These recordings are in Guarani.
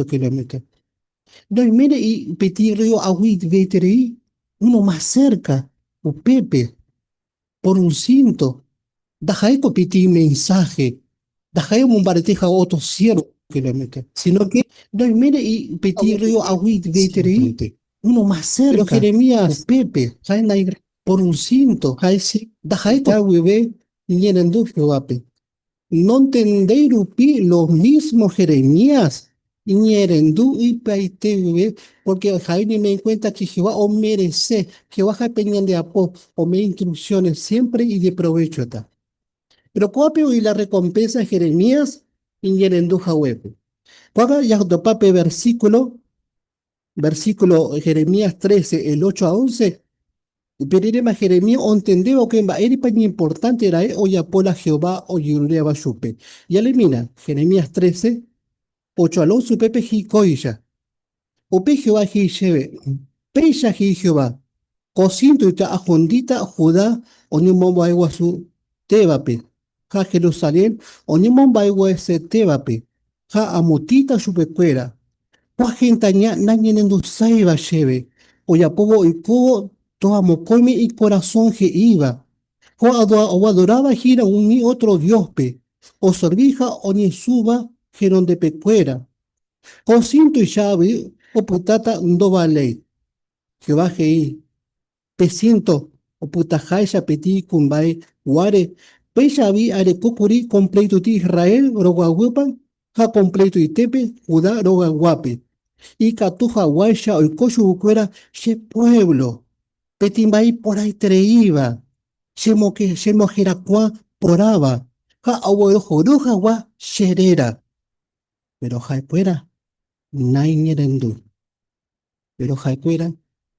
Kilómetro. Ndoiméne peteĩ río ag̃uiveterei, uno más cerca, upépe, por un cinto, ndaha'éiko peteĩ mensaje, ndaha'éi omombareteha otro siervo kilómetro, sino que ndoiméne peteĩ río ag̃uiveterei, uno más cerca, Pero Jeremías, upépe, por un cinto, ndaha'éiko guive iñe'ẽrendu Jehovápe. Nontendéi rupi lo mismo Jeremías iñe'ẽrendu ipy'aite guive, pórke ha'e oñeme'ẽ en kuénta ke Jehová omerese, Jehová ha'e pe ñandeapo, ome'ẽ instrucciones siémpre ideprovéchota. Péro ko'ápe oĩ la rrekompénsa Jeremías iñe'ẽrendu haguépe. Ko'ág̃a jatopa pe versíkulo Versículo Jeremías 13, el 8 a 11, Upe riréma Jeremías ontendéva upe mba'érepa iñimportánte ra'e ojapo la Jehová ojeruréva chupe. Jaleemína, Jeremías 13, 8 al 11 upépe he'i kóicha, Upe Jehová he'i chéve, Péicha he'i Jehová, Ko síntoita ahundíta Judá oñemomba'eguasutévape, ha Jerusalén oñemomba'eguesetévape, ha amotĩta chupekuéra. Kua gentaña nañerenduséiva chéve, ojapóvo oikóvo toa mokõime ikorasõ he'íva, ko oadoráva hína umi ótro dióspe, oservi ha oñesũva henondepekuéra. Ko síntoicha avei opytáta ndovaléi. Jehová he'i, Pe siénto opytaháicha peteĩ kuimba'e guáre, péicha avei areko kuri kompleitoite Israel rogaguýpa ha kompleitoitépe Judá rogayguápe, ikatu haguáicha oiko chuguikuéra che puévlo, peteĩ mba'e iporãitereíva, chemoherakuã porãva ha oguerohory hag̃ua che réra. Péro ha'ekuéra naiñerendúi. Péro ha'ekuéra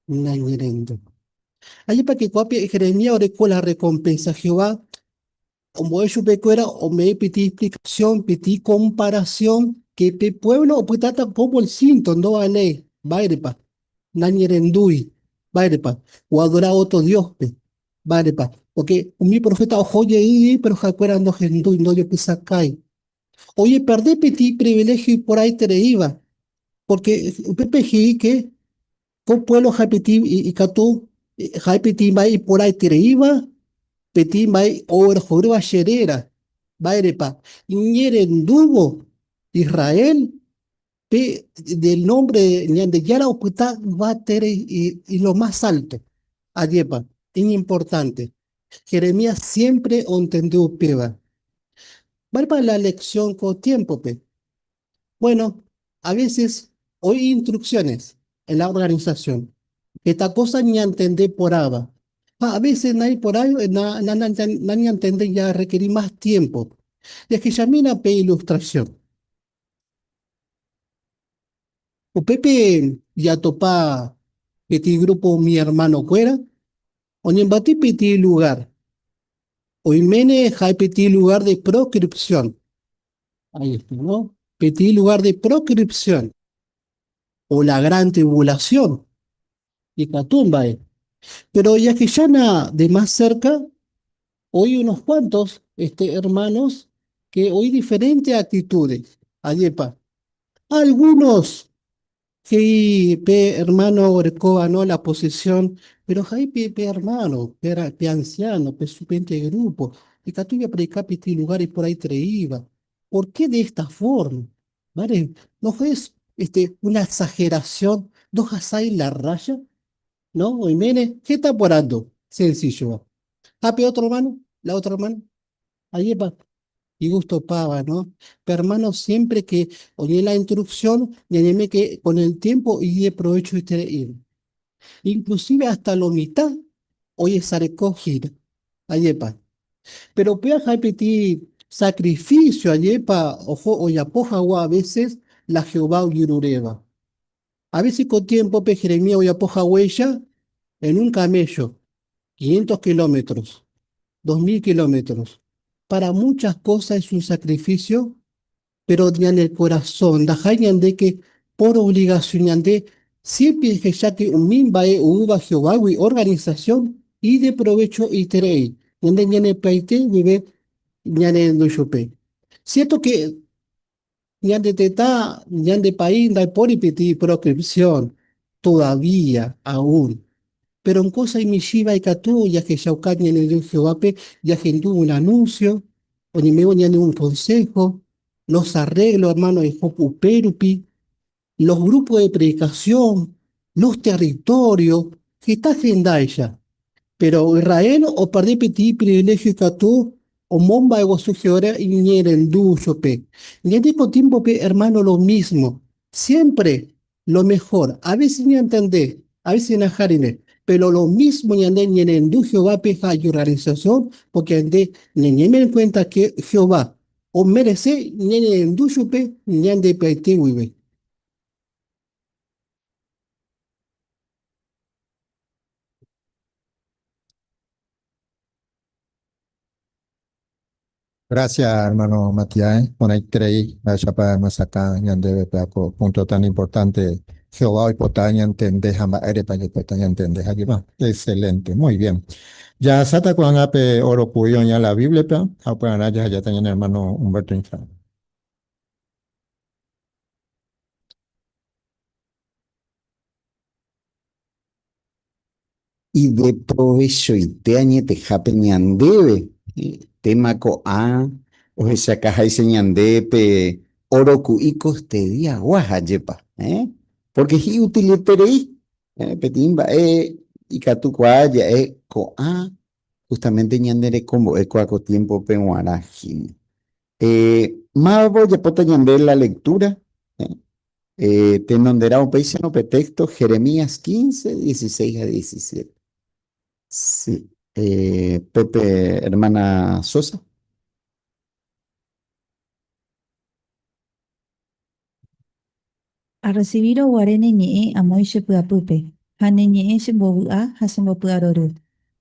naiñe'ẽrendu. Ajépa ke ko'ápe Jeremías oreko la rrekompénsa Jehová ombo'e chupekuéra ome'ẽ peteĩ explikasión, peteĩ komparasión ke pe puévlo opytáta kómo el sínto ndovaléi. Mba'érepa? Naiñe'ẽrendúi. Mba'érepa? Oadora ótro dióspe. Mba'érepa? Pórke umi proféta oho jey jey péro ha'ekuéra ndohendúi, ndojepysakái. Ojeperde peteĩ priviléhio iporãitereíva, pórke upépe he'i ke ko puévlo ha'e peteĩ ikatu ha'e peteĩ mba'e iporãitereíva, peteĩ mba'e oguerohorýva che réra. Mba'érepa? Iñe'ẽrendúvo Israel pe del nombre Ñandejára opyta yvatére y lo más alto. Ajépa, iñimportánte. Jeremías siémpre ontende upéva. Mba'épa la lección ko tiémpope? Bueno, a veces oĩ instrucciones en la organización, heta kósa ñantende porãva, ha a veces naiporãi nañantendéi jarrekeri más tiempo. Jahechamína pe ilustración. Upépe jatopa peteĩ grúpo umi ermanokuéra oñembyaty peteĩ lugár. Oiméne ha'e peteĩ lugár de proskripsión. Ahí está, no? Peteĩ lugár de proskripsión o la gran tribulación. Ikatu mba'e. Péro jahechána de más sérka Oĩ unos cuantos este, hermanos que oĩ diferente actitudes. Ajépa. Algunos he'i pe hermano orekóva no la posición, pero ha'e pe, pe hermano, pe, pe anciano, pe suplente de grupo, ikatu japredika peteĩ lugar iporãitereíva. ¿Por qué de esta forma? ¿Vale? ¿No es este, una exageración? ¿Ndohasái la raya? No, oiméne heta porandu, sencillo. Ha pe otro hermano, la otra hermana, ajépa igusto páva, no? Pe hermano siempre que oñe'ẽ la instrucción, ñañe'ẽ que con el tiempo ideprovechoiterei. Inclusive hasta lo mitad ojesareko hína, ajépa. Pero upéva ha'e peteĩ sacrificio, ajépa oho ojapo hag̃ua a veces la Jehová ojeruréva. A veces ko tiémpope Jeremías ojapo haguéicha en un camello, 500 kilómetros, 2000 kilómetros. Para muchas cosas es un sacrificio, pero ñane korasõ ndaha'éi ñande que por obligación ñande siempre jahecha que umi mba'e oúva Jehovágui organización ideprovechoiterei, ñande ñanepy'aite guive ñanerendu chupe. Cierto que. Ñande tetã, ñande país ndaipóri peteĩ proscripción todavía, aún. Pero en cosa imichĩva ikatu jahechauka ñane Dios Jehovápe jahendu un anuncio, oñeme'ẽvo ñande un consejo, los arreglos, hermano, oho upérupi, los grupos de predicación, los territorios, heta hendáicha. Pero Israel operde peteĩ privilegio ikatu omomba'eguasu Jehová iñe'ẽrendu chupe. Ñande ko tiémpope, hermano, lo mismo. Siempre lo mejor. A veces ñantende, a veces nahárinre, pero lo mismo ñande ñe'ẽrendu Jehovápe ha iorganización, porque ñande ñañe'ẽ en cuenta que Jehová omerece ñe'ẽrendu chupe ñande py'aite guive. Gracias, hermano Matías. Porãiterei mba'éichapa emyesakã ñandéve pe ko punto tan importante Jehová oipota ñantende ha mba'érepa jaipota ñantende ha'éva. Excelente, muy bien. Jahasáta ko'ág̃a pe oropu'i oĩva la Bíbliape ha upearã jahejáta ñane hermano Humberto Infran. Ideprovechoite añetehápe ñandéve, téma ko'ã ohechakaháicha ñande pe óro ku'i kostediagua ajépa, pórke hi'utilieterei, peteĩ mba'e ikatukuaa ja'e ko'ã justamente ñande rekombo'e kua ko tiémpope g̃uarã hína. Mávapa ojapóta ñande la lectura? Tenonderã upéicharõ pe texto Jeremías 15, 16 ha 17. Sí. Pepe, hermana Sosa. Arrecibírõ guare ne ñe'ẽ amoĩ che py'apýpe, ha ne ñe'ẽ chembovy'a ha chembopy'arory,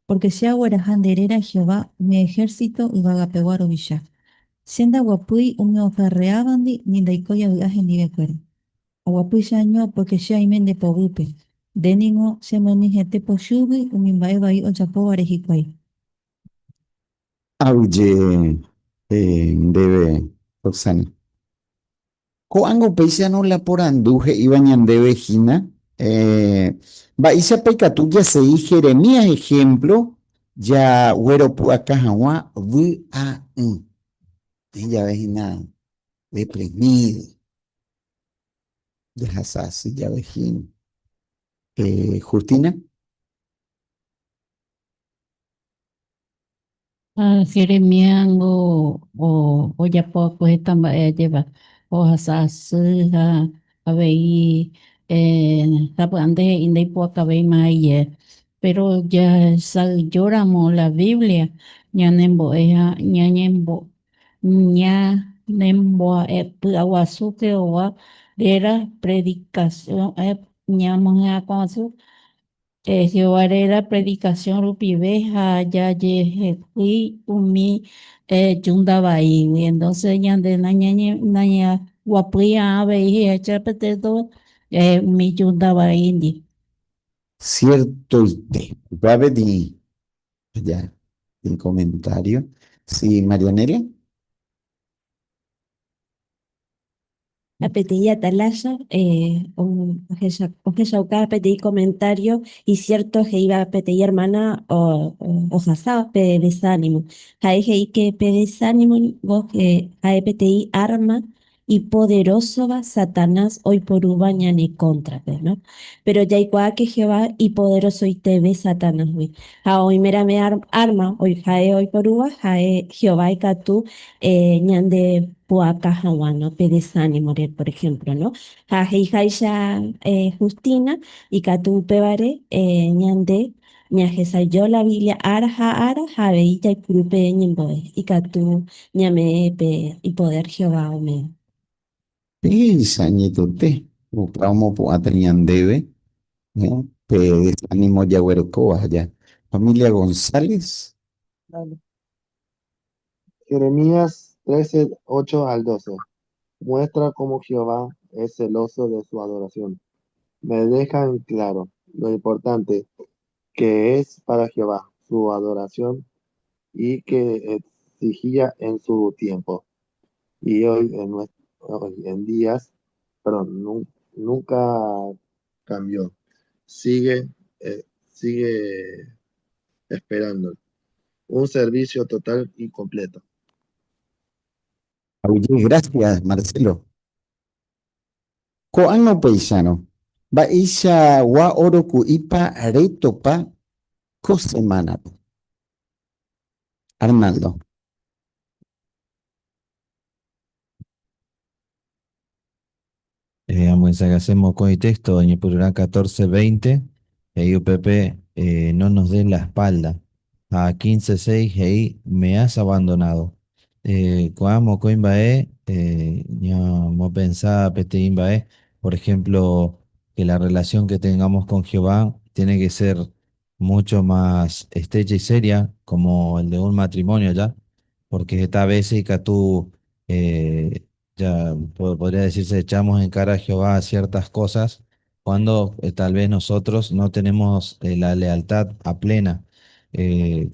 pórke che agueraha nde réra Jehová umi ehérsito yvagapegua ruvicha. Che ndaguapýi umi ofarreávandi ni ndaikói avy'a hendivekuéra. Aguapy che año pórke che aime nde poguýpe. Nde ningo chemyenyhẽte pochýgui umi mba'e vai ojapóvare hikuái. Aguyje ndéve, Roxana. Ko'ág̃a upéicharõ la porandu he'íva ñandéve hína, Mba'éichapa ikatu jasegi Jeremías ehémplo jagueropu'aka hag̃ua vy'a'ỹ? Oĩ jave hína deprimido, jahasa asy jave hína. Justina. Ha Jeremías-ngo ojapo va'ekue heta mba'e ajépa, ohasa asy ha avei sapy'ánte he'i ndaipu'akavéima ijehe. Péro jahesa'ỹijóramo la Biblia ñanembo'e ha ñanembo'e py'aguasu Jehová réra predikasión ñamoherakuã guasu Jehová réra predikasión rupive ha jajehekýi umi júnta vaígui. Entonces ñande nañaguapýi avei he'iháicha pe téxto umi júnta vaíndi. Ciertoite. Upéva peteĩ ja peteĩ comentario. Sí, Marianela. Ha peteĩ atalaya ohechauka peteĩ comentario icierto he'íva peteĩ hermana ohasáva pe desánimo. Ha'e he'i que pe desánimo ningo ha'e peteĩ arma ipoderósova Satanás oiporúva ñane kóntrape, no? Péro jaikuaa ke Jehová ipoderosoiteve Satanásgui. Ha oimérame árma ha'e oiporúva, ha'e Jehová ikatu ñande pu'aka hag̃ua, no? Pe desánimore, por ejemplo, no? Ha he'iháicha Justina, ikatu upévare ñande ñahesa'ỹijo la Biblia ára ha ára ha avei jaipuru pe ñembo'e, ikatu ñame'ẽ pe ipodér Jehová ome'ẽ. Péicha añetete, upéva omopu'ãta ñandéve pe desánimo jaguerekóva aja. Familia González. Dale. Jeremías 13, 8 al 12. Muestra cómo Jehová es celoso de su adoración. Me deja en claro lo importante que es para Jehová su adoración y que exigía en su tiempo y hoy en Hoy en días, perdón, nunca cambió. Sigue, sigue esperando un servicio total y completo. Oye, gracias, Marcelo. Ko'ág̃a upéicharõ, mba'eichagua oroku'ípa retopa ko semánape? Arnaldo. Amyesakãse mokõi texto oñepyrũrã 14:20 he'i upépe no nos des la espalda ha 15:6 he'i me has abandonado. Ko'ã mokõi mba'e ñamopensa peteĩ mba'e, por ejemplo, que la relación que tengamos con Jehová tiene que ser mucho más estrecha y seria, como el de un matrimonio ya, porque esta vez ikatu ya podría decirse echamos en cara a Jehová ciertas cosas cuando tal vez nosotros no tenemos la lealtad a plena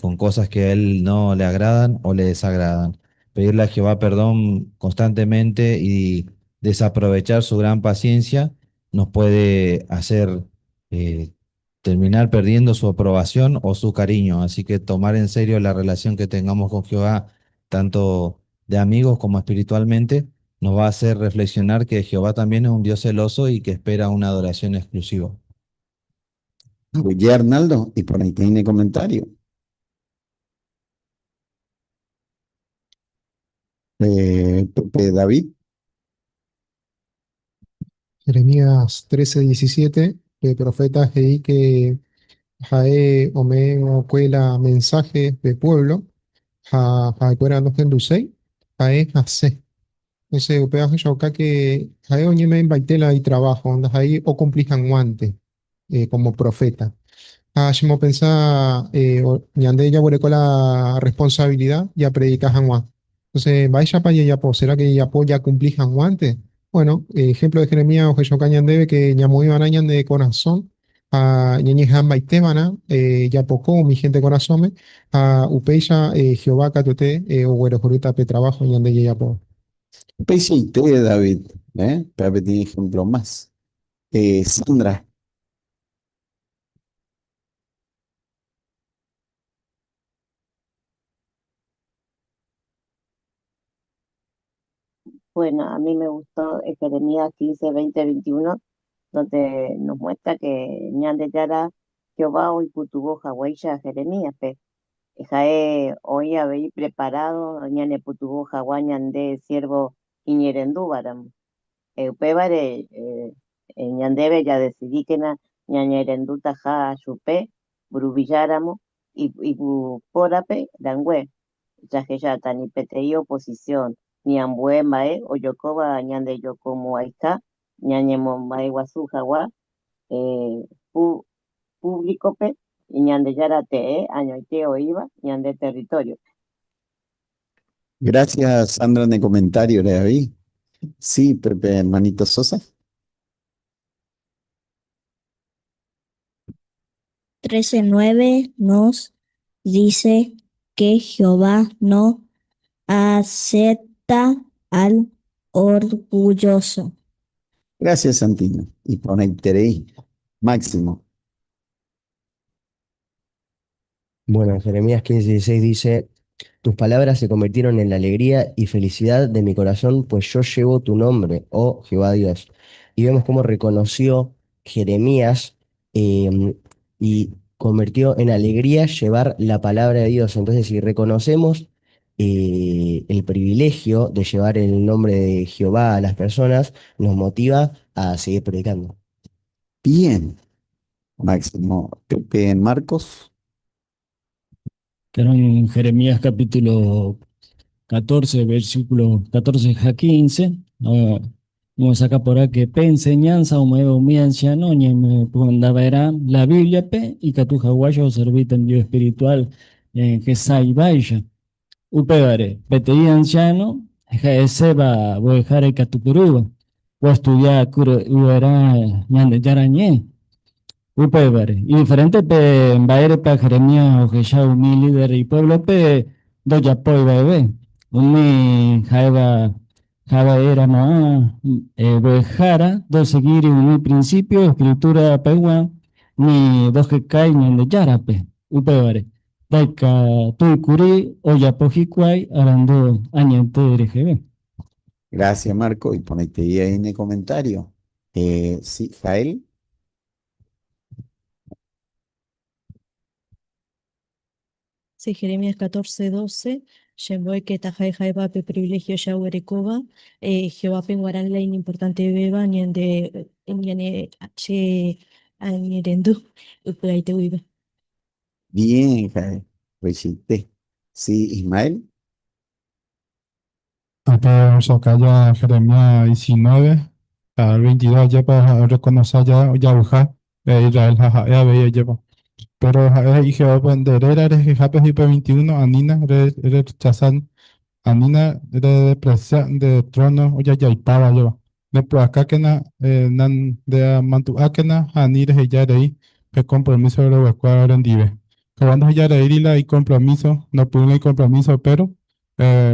con cosas que a él no le agradan o le desagradan. Pedirle a Jehová perdón constantemente y desaprovechar su gran paciencia nos puede hacer terminar perdiendo su aprobación o su cariño. Así que tomar en serio la relación que tengamos con Jehová, tanto de amigos como espiritualmente, nos va a hacer reflexionar que Jehová también es un Dios celoso y que espera una adoración exclusiva. Oye, Arnaldo, y por ahí tiene comentario. Pepe David. Jeremías 13, 17, el profeta he'i que ha'e ome'ẽ la mensaje de pueblo ha ha'ekuéra nohenduséi ha'e hasẽ. Entonces upéva ohechauka que ha'e oñeme'ẽmbaite la itrabajo, ndaha'éi ocumpli hag̃uánte como profeta. Ha chemopensa ñande jaguereko la responsabilidad japredika hag̃ua. Entonces, mba'éichapa jajapo? Será que jajapo jacumpli hag̃uánte? Bueno, ejemplo de Jeremías ohechauka ñandéve que ñamoĩva'erã ñande korasõ ha ñañeha'ãmbaitéva'erã japoko umi gente korasõme ha upéicha Jehová katuete oguerohorýta pe trabajo ñande jajapo. Upeichaite, David, ¿eh? Péva peteĩ ejemplo más. Sandra. Bueno, a mí me gustó Jeremías 15, 20, 21, donde nos muestra que Ñandejára Jehová oipytyvõ haguéicha Jeremíaspe. Ha'e oĩ avei preparado ñanepytyvõ hag̃ua ñande siervo iñe'ẽrendúvaramo. Upévare ñandéve jadecidíkena ñañe'ẽrendutaha chupe mburuvicháramo yvypórape rangue. Jahecháta ni peteĩ oposición ni ambue mba'e ojokóva ñandejokomo'ãiha ñañemomba'eguasu hag̃ua públicope Ñandejára tee añoite oĩva ñande territorio. Gracias, Sandra, en el comentario, David. Sí, Pepe, hermanito Sosa. 13:9 nos dice que Jehová no acepta al orgulloso. Gracias, Santino. Y por Máximo. Bueno, Jeremías 15, 16 dice, Tus palabras se convirtieron en la alegría y felicidad de mi corazón, pues yo llevo tu nombre, oh Jehová Dios. Y vemos cómo reconoció Jeremías y convirtió en alegría llevar la palabra de Dios. Entonces, si reconocemos el privilegio de llevar el nombre de Jehová a las personas, nos motiva a seguir predicando. Bien. Máximo. Pepe Marcos. En Jeremías capítulo 14, versículo 14 a 15, vamos a sacar por aquí que pe enseñanza ome'ẽva umi anciano ñanemopyendava'erã la Biblia pe ikatu hag̃uáicha oservíta envío espiritual hesãivaicha. Upévare, peteĩ anciano ha'eséva mbo'ehára ikatupyrýva oestudia kyre'ỹva'erã Ñandejára ñe'ẽ. Upévare, indiferente pe mba'érepa Jeremías ohecha umi líder ipueblope ndojapói va'ekue, umi ha'éva. Ha'eramo'ã mbo'ehára ndoseguíri umi principio Escritura pegua ni ndohekái Ñandejárape. Upévare, ndaikatúikuri ojapo hikuái arandu añete reheve. Gracias, Marco. Iporãitei ahí ne comentario. Sí, Jael. Sí, Jeremías 14, 12, chembo'e taha'e ha'éva pe privilegio jaguerekóva, Jehovápe g̃uarã la iñimportantevéva ñande ñane che añerendu ipy'aite guive. Bien, Jael. Upeichaite. Sí, Ismael. Upe ohechauka ja Jeremías 19 ha 22 ajépa ha'e orrekonosa ja ojavyha Israel ha ha'e avei ajépa. Péro ha'e he'i Jehovápe, Nde réra rehehápe he'i pe 21, anína rerrechasa, anína redespresia nde tróno ojajaipáva ajépa. Nde pu'akákena, nde amandu'ákena ha ani reheja rei pe kompromíso roguekua orendive. Jehová ndoheja reíri la ikompromíso, ndopyrũi la ikompromíso, péro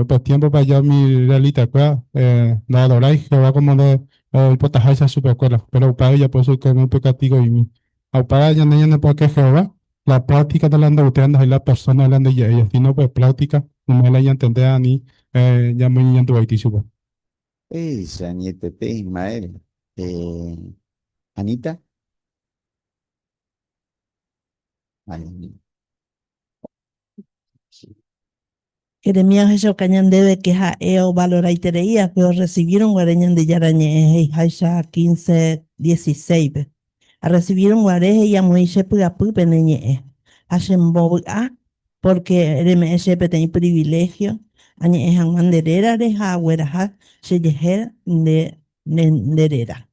Upe tiémpope aja umi israelitakuéra ndoadorái Jehová kómo oipotaháicha chupekuéra, péro upéva ojapo chupe upe kastigo'imi. Ha upéva ñande ñanepo'ãke Jehová, la práktika la ndogutéva ndaha'éi la persóna la ndeja'éiva, síno pe práktika umi la ñantendéva ani ñamoñeñanduvaiti chupe. Péicha añetete Ismael. Anita. Jeremías ohechauka ñandéve ke ha'e ovaloraiterei va'ekue orresivírõ guare Ñandejára Ñe'ẽ he'iháicha 15, 16-pe. Arresivírõ guare he'i amoĩ che py'apýpe ne ñe'ẽ, ha chembovy'a pórke reme'ẽ chéve peteĩ priviléhio añe'ẽ hag̃ua nde rérare ha agueraha chejehe nde réra.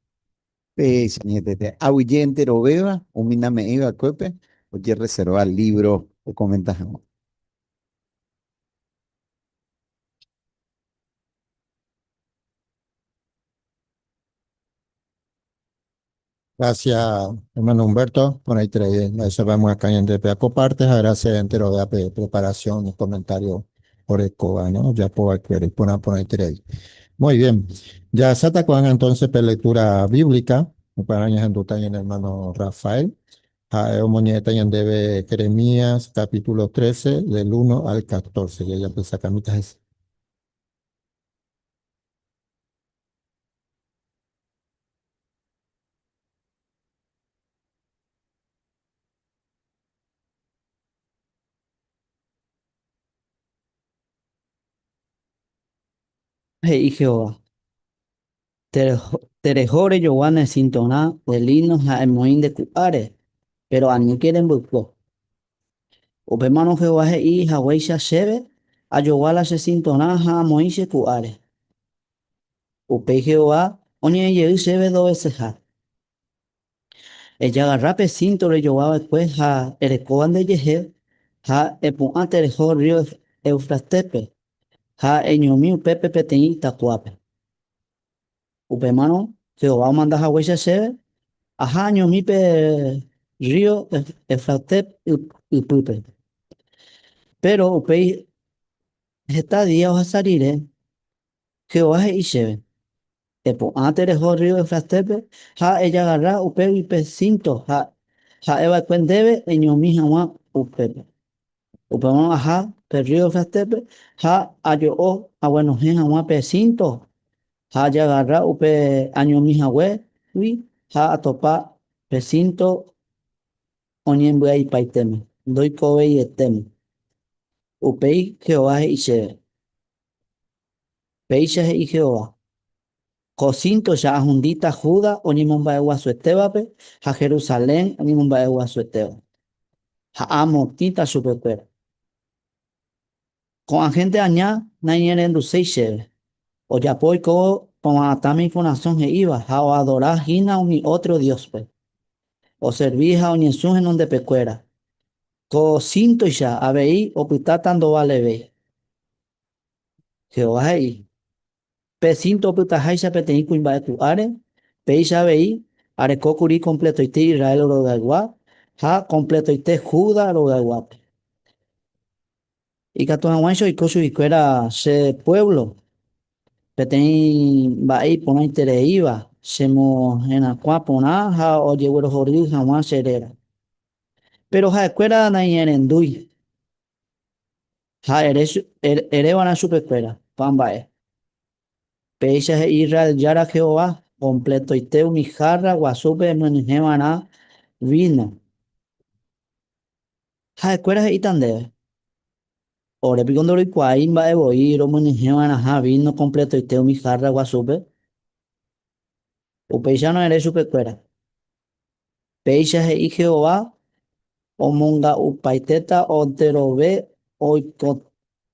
Péicha añetete, aguyje enterovéva umi name'ẽi va'ekuépe ojerreserva lívro okomenta hag̃ua. Gracias, hermano Humberto, por ahí trae esa vamos acá en DPA parte, gracias entero de preparación, comentario por ECOA, ¿no? Ya por aquí, por ahí trae. Muy bien. Ya se atacó entonces la lectura bíblica, para años en hermano Rafael. Ha'e omoñe'ẽta ñandéve Jeremías capítulo 13 del 1 al 14. Ya ya pesacamita hese. He'i Jehová, Tereho rejogua ne cintorã de líno ha emoĩ nde ku'áre, péro aníke remboyko. Upémarõ Jehová he'i haguéicha chéve, ajogua la che cintorã ha amoĩ che ku'áre. Upéi Jehová oñe'ẽ jey chéve dos veseha. Ejagarra pe sínto rejogua va'ekue ha erekóva ndejehe, ha epu'ã tereho rrío Éufratespe ha eñomi upépe peteĩ itakuápe. Upémarõ Jehová omanda haguéicha chéve, aha añomi pe rrío Éufrates ypýpe. Péro upéi heta día ohasa rire, Jehová he'i chéve, Epu'ã tereho rrío Eufratéspe ha ejagarra upégui pe sínto ha ha'e va'ekue ndéve eñomi hag̃ua upépe. Upémarõ aha pe rrío Eufratéspe ha ajo'o aguenohẽ hag̃ua pe sínto ha ajagarra upe añomi haguégui ha atopa pe sínto oñembyaipaitéma, ndoikoveietéma. Upéi Jehová he'i chéve. Péicha he'i Jehová, Ko síntoicha ahundíta Juda oñemomba'eguasuetévape ha Jerusalén oñemomba'eguasuetéva, ha amotĩta chupekuéra. Ko'ã hénte aña naiñe'ẽrenduséi chéve, ojapo oikóvo ova'atãme ikorasõ he'íva ha oadora hína umi ótro dióspe, oservi ha oñesũ henondepekuéra. Ko síntoicha avei opytáta ndovalevéi. Jehová he'i, Pe sínto opytaháicha peteĩ kuimba'e ku'áre, péicha avei areko kuri kompletoite Israel rogaygua ha kompletoite Judá rogayguápe. Ikatu hag̃uáicha oiko chuguikuéra che puévlo. Peteĩ mba'e iporãitereíva chemoherakuã porã ha ojeguerohory hag̃ua che réra. Péro ha'ekuéra naiñe'ẽrendúi ha ereva'erã chupekuéra ko'ã mba'e. Péicha he'i Israel Jára Jehová, kompletoite umi hárra guasúpe emyenyhẽ va'erã víno. Ha'ekuéra he'íta ndéve, Ore piko ndoroikuaái mba'e voi romyenyhẽ va'erãha víno kompletoite umi hárra guasúpe? Upéicharõ ere chupekuéra, Péicha he'i Jehová, omonga'upaitéta enterove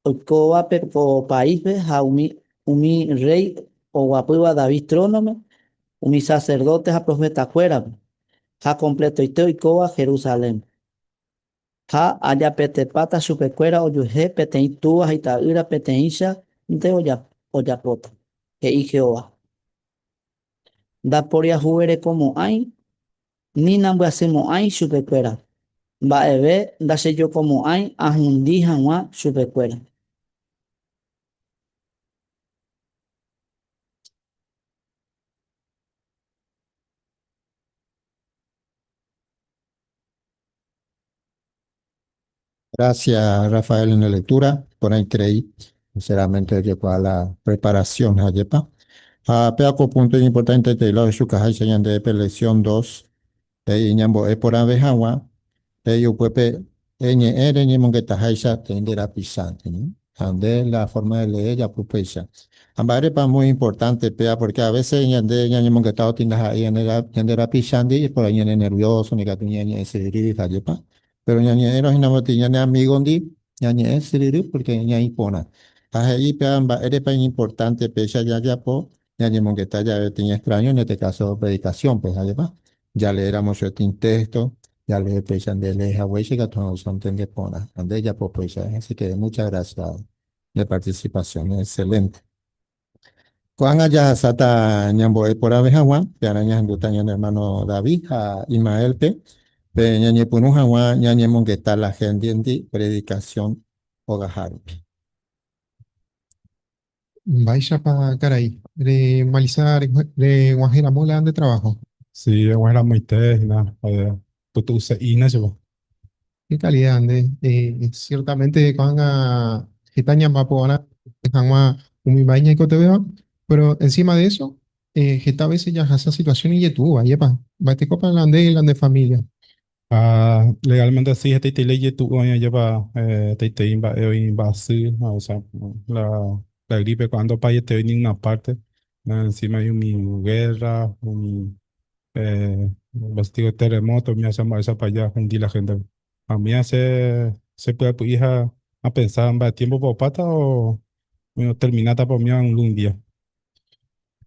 oikóvape ko paíspe ha umi rréi oguapýva David trónome, umi saserdóte ha profetakuérape, ha kompletoite oikóva Jerusalénpe. Ha ajapetepáta chupekuéra ojuehe peteĩ túva ha ita'ýra peteĩchante ojapóta, he'i Jehová. Ndaporiahuverekomo'ãi ni nambyasymo'ãi chupekuéra, mba'eve ndachejokomo'ãi ahundi hag̃ua chupekuéra. Gracias, Rafael, en la lectura. Por ahí creí, sinceramente, llegó a la preparación, ajepa. Ha péa ko punto importante te lo ohechukaháicha ñande pe lección 2, he'i ñambo'e porãve hag̃ua, he'i upépe eñe'ẽ reñemongetaháicha teĩ nde rapichánte, ha nde la forma de leer japu upéicha. Ha mba'érepa muy importante péa, porque a veces ñande ñañemongeta otĩ ndaha'éi ñande rapichándi, por ahí ñane nervioso, nikatu ñañe'ẽ syryry, ajépa. Péro ñañe'ẽrõ hína mboty ñane amígondi, ñañe'ẽ syryry pórke ñaĩ porã. Ha he'i péva mba'érepa iñimportánte péicha jajapo ñañemongeta jave peteĩ extráño, en este caso predikasiónpe, ajépa? Jaleéramo chupe téxto, jalee péicha nde elee haguéicha ikatu hag̃uáicha ontende porã. Ha nde ejapo péicha. Así que muchas gracias nde participación, excelente. Ko'ág̃a jahasáta ñambo'e porãve hag̃ua, pearã ñahendúta ñane ermáno David ha Ismaélpe, pe ñañepyrũ hag̃ua ñañemongeta la héntendi predikasión ogaha rupi. Mba'éichapa karai, remalisa reg̃uahẽ ramo la nde trabajo. Sí, ag̃uahẽ ramoite hína, pytu'use'ína chupe. Qué calidad nde. Ciertamente ko'ág̃a heta ñamba'apo'arã hag̃ua umi mba'e ñaikotevẽva, pero encima de eso, heta veces jahasa situación ijetu'úva, ajépa? Mba'etekópa la nde la nde familia? Ha legalmente sí, hetaitei la ijetu'u oĩ ajépa hetaitei mba'e oĩ mba'asy, o sea, la, la gripe ko'ã ndopaiete oĩ ninguna parte, encima oĩ umi guerra, umi eh, terremoto, umi acha mba'éichapa jahundi la gente. Ha umíva che chepy'apy'i ha apensa mba'e tiempopa opáta o oterminátapa umíva algún día.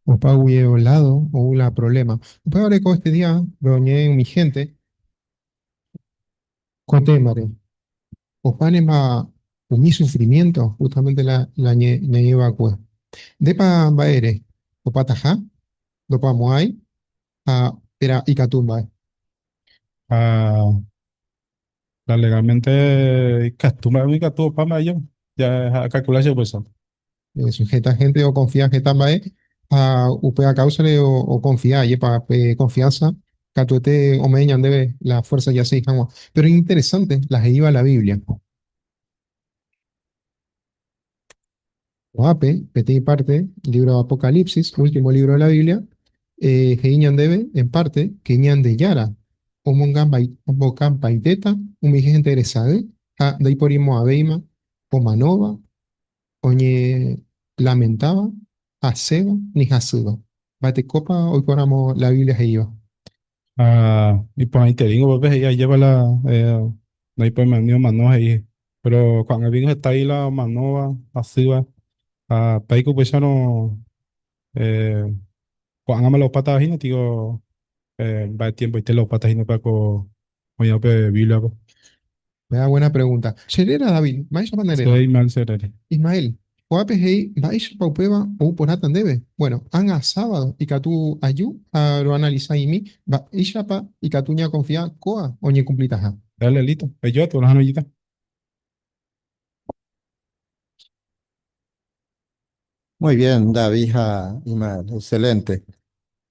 Opa lado ou la problema. Upévare ko este día roñe'ẽ umi gente ko témare. Opánema umi sufrimiento justamente la la ñañe'ẽva'ekue. Ndépa mba'ére opataha, ndopamo'ãi ha térã ikatu mba'e. Ha la legalmente ikatu mba'e ikatu opa mba'e yo. Ya akalkula che upéicha. Heta gente okonfia heta mba'e ha upéva káusare okonfia, ajépa pe confianza katuete ome'ẽ ñandéve la fuerza jasegi hag̃ua. Péro iñinteresante la he'íva la Biblia. Ko'ápe, peteĩ parte, libro de Apocalipsis, último libro de la Biblia, he'i ñandéve en parte que Ñandejára omongampaitéta umi hénte resay ha ndaiporimo'ãvéima omanóva, oñelamentáva, hasẽva ni hasýva. Mba'etekópa oikóramo la Biblia he'íva? Ha iporãitereíngo upépe he'i ajépa la ndaipóima ni omano he'i. Péro ko'ág̃a ningo hetái la omanóva, hasýva. Ha péiko upéicharõ ko'ág̃ama la opátava hína, tiko mba'e tiempoite la opáta hína upéva ko oĩva pe Bíbliape. Péa buena pregunta. Che réra David, mba'éichapa nde réra? Che Ismael che réra. Ismael, ko'ápe he'i mba'éichapa upéva ou porãta ndéve? Bueno, ág̃a sábado ikatu aju ha roanalisa'imi mba'éichapa ikatu ñakonfia kóa oñekumplitaha. Dale, listo. Eju atu la ha'arõjýta. Muy bien, David ha Imael, excelente.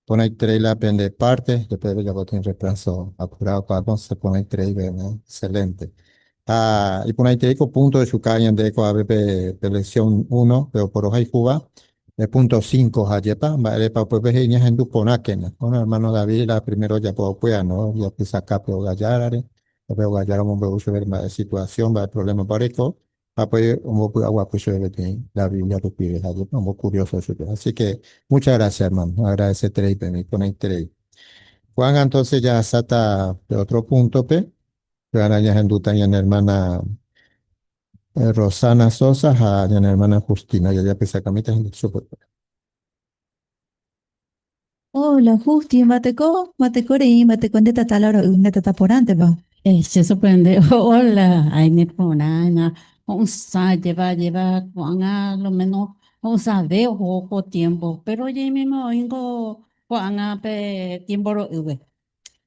Porãiterei la pende parte, jepe rojapo peteĩ reemplazo apurado ko'ápe se porãiterei peẽme, excelente. Ha iporãiterei ko punto ohechuka ñande ko'ápe pe lección uno, pe oporohayhúva, pe punto cinco ha ajépa, mba'érepa upépe he'i ñahendu porãkena. Bueno, hermano David la primero ojapo upéva, no? Ojapysaka pe óga járare, pe óga jára omombe'u chupe mba'e situación, mba'e problema-pa oreko, Ha pe ombopy'aguapy chupe peteĩ la Biblia rupive ha jepe ombocurioso chupe. Así que muchas gracias, hermano. Agradecerei peẽme, iporãiterei. Ko'ág̃a entonces jahasáta pe otro punto-pe. Pevarã ñahendúta ñane hermana Rosana Sosa ha ñane hermana Justina. Jajapysakamíta hína chupekuéra. Hola, Justi, mbateko, mbateko rei, mbateko nde tata la ro'y, nde tata porãntepa. Che sorprende, hola, aime porã, ho'ysã jeva jeva ko'ág̃a lo menos ho'ysãve oho ko tiempo, pero ojeimíma oĩngo ko'ág̃a pe tiempo ro'ýpe.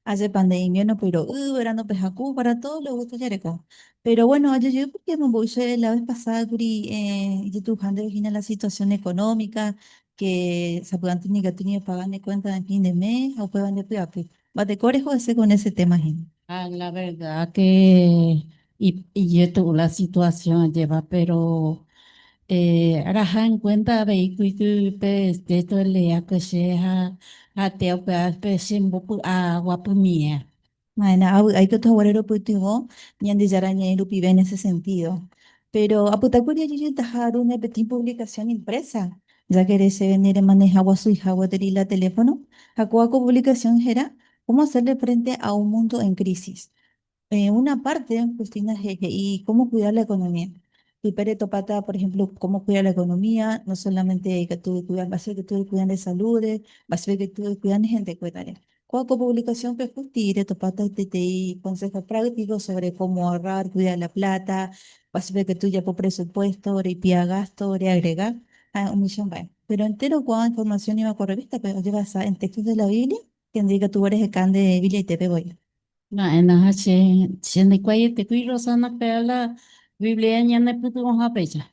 Ajépa nde invierno pe ro'y, verano pe haku, para todos les gusta jareko. Pero bueno, ajejey porque mombe'u che la vez pasada kuri ijetu'uha ndéve hína la situación económica, que sapy'ánte nikatu ñapaga ne cuenta en fin de mes ha upéva nde py'apy. Mbateko reho hese con ese tema hína. Ah, la verdad que ijetu'u la situación ajépa, pero raja en cuenta avei pe texto eleakue che ha atea upéva pe chembopy'aguapymie. Maéna, avy'a ikatu haguére ropytyvõ Ñandejára Ñe'ẽ rupive en ese sentido. Pero apytákuri ajejytaha rúne peteĩ publicación impresa, ya que ere chéve ne remaneha guasuiha gueteri la teléfono, ha kóva ko publicación héra Cómo hacerle frente a un mundo en crisis. Una parte, Justina he'i cómo cuidar la economía. Pype retopáta, por ejemplo, cómo cuidar la economía, no solamente ikatu cuidar, mba'éicha ikatu cuidar nde salud-re, mba'éicha ikatu cuidar ne hentekuérare. Kóva ko publicación-pe Justi retopáta peteĩ consejo práctico sobre cómo ahorrar, cuidar la plata, mba'éicha ikatu japo presupuesto, reipia gasto, reagrega, ha umícha mba'e. Pero entero ko'ã información oĩva ko revista-pe ojevasa en textos de la Biblia, que nde ikatu reheka nde Bibliaitépe voi. Ma'ẽna ha che, che ndekuaaietekui Rosana péva la Biblia ñanepytyvõha péicha.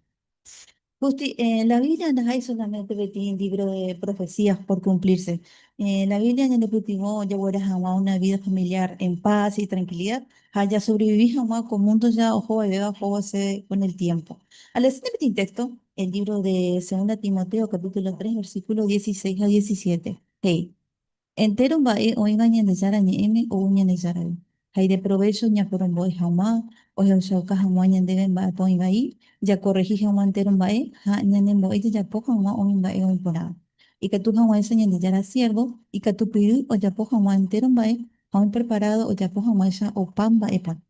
Justi, la Biblia ndaha'éi solamente peteĩ libro de profecías por cumplirse. La Biblia ñanepytyvõ jagueraha hag̃ua una vida familiar en paz y tranquilidad ha jasobrevivi hag̃ua ko mundo ja oho vaivéva ohóvose con el tiempo. Aleesíta peteĩ texto, el libro de Segunda Timoteo capítulo 3 versículo 16 ha 17. He'i, Entéro mba'e oĩva Ñandejára Ñe'ẽme ou Ñandejáragui, ha ideprovécho ñaporombo'e hag̃ua, ohechauka hag̃ua ñandéve mba'épa oĩ vai, jakorrehi hag̃ua entéro mba'e ha ñanembo'e jajapo hag̃ua umi mba'e oĩ porãva. Ikatu hag̃uáicha Ñandejára siérvo ikatupyry ojapo hag̃ua entéro mba'e ha oĩ preparádo ojapo hag̃uáicha opa mba'e porã.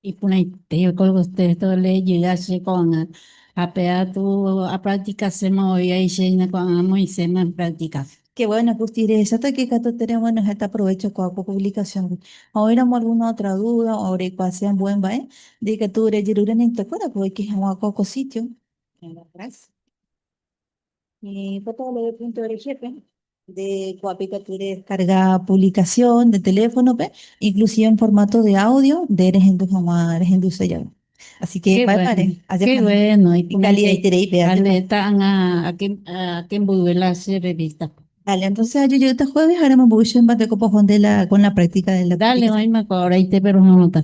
Iporãite ko texto lejyga che ko'ág̃a ha péva tu apracticaséma voi aicha ko'ág̃a amoĩséma en práctica. Qué bueno, Justi, rehecháta que katuete reguenohẽta provecho kóva ko publicación-gui. Ha oĩramo alguna otra duda o reikuaase ambue mba'e, nde ikatu rejerure ne instructora-pe oike hag̃ua kóva ko sitio. Gracias. Jw.org-pe nde ko'ápe ikatu redescarga publicación nde teléfono-pe, inclusive en formato de audio nde rehendu hag̃ua rehenduse jave. Así que Qué mba'épare, bueno, aje qué porã. bueno, Ikalidaiterei pe, ajépa. Aleéta ág̃a ake mboyve la che revista. Dale, entonces ajojeýta jueves ha remombe'u che mba'e poho nde la, con la práctica de la Dale, publicación. oĩma ko horaite pero hag̃uáta.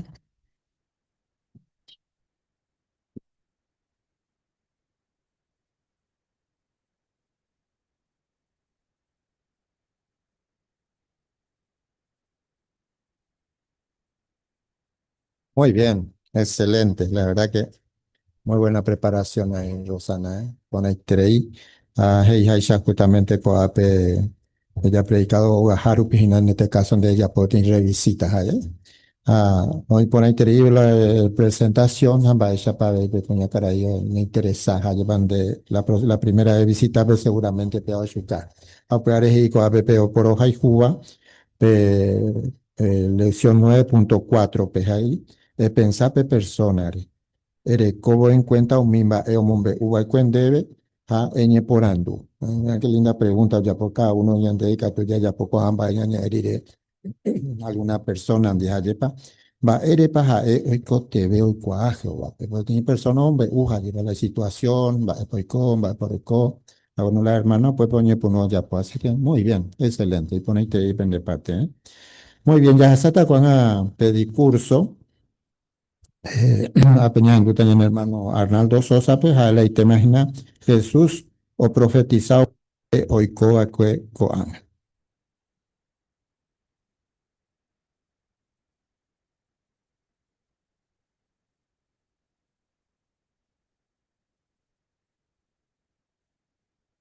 Muy bien, excelente. La verdad que muy buena preparación ahí, Rosana, ¿eh? Porãiterei. Ha he'iháicha justamente ko'ápe ejapredicado ogaha rupi hína en este caso nde ejapo peteĩ revisita ha'e. Ha oĩ porãiterei la presentación ha mba'éichapa avei pe kuñakarai oñeinteresa ha jepa nde la, la primera vez visita-pe seguramente pe ohechuka. Ha upévare he'i ko'ápe pe oporohayhúva pe lección 9.4-pe he'i epensa pe persona-re. Erekóvo en cuenta umi mba'e omombe'u va'ekue ndéve ha eñeporandu. Qué linda pregunta ojapo cada uno ñande ikatu jajapo ko'ã mba'e ñañe'ẽ rire alguna persona ndi ha'épa mba'érepa ha'e oikotevẽ oikuaa Jehovápe. Peteĩ persona omombe'u ha'épa la situación, mba'épa oiko, mba'épa oreko. Ha bueno, la hermana upépe oñepyrũ ojapo. Así que muy bien, excelente. Iporãiterei pende parte, eh. Muy bien, jahasáta ko'ág̃a pe discurso. Ápe ñahendúta ñane hermano Arnaldo Sosa-pe ha'e la itéma hína Jesús oprofetisa upe oiko va'ekue ko'ág̃a.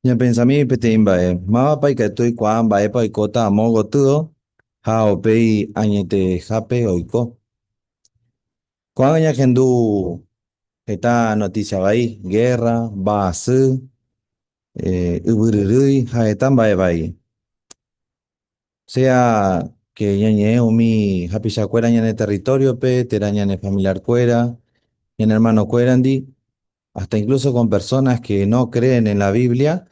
Ñapensami peteĩ mba'e, mávapa ikatu oikuaa mba'épa oikóta amo gotyo ha upéi añetehápe oiko. Ko'ág̃a ñahendu heta notísia vai, gérra, mba'asy, yvyryrýi ha heta mba'e vai. Sea ke ñañe'ẽ umi hapichakuéra ñane territóriope térã ñane familiarkuéra, ñane ermanokuérandi, hasta incluso con personas que no creen en la Biblia,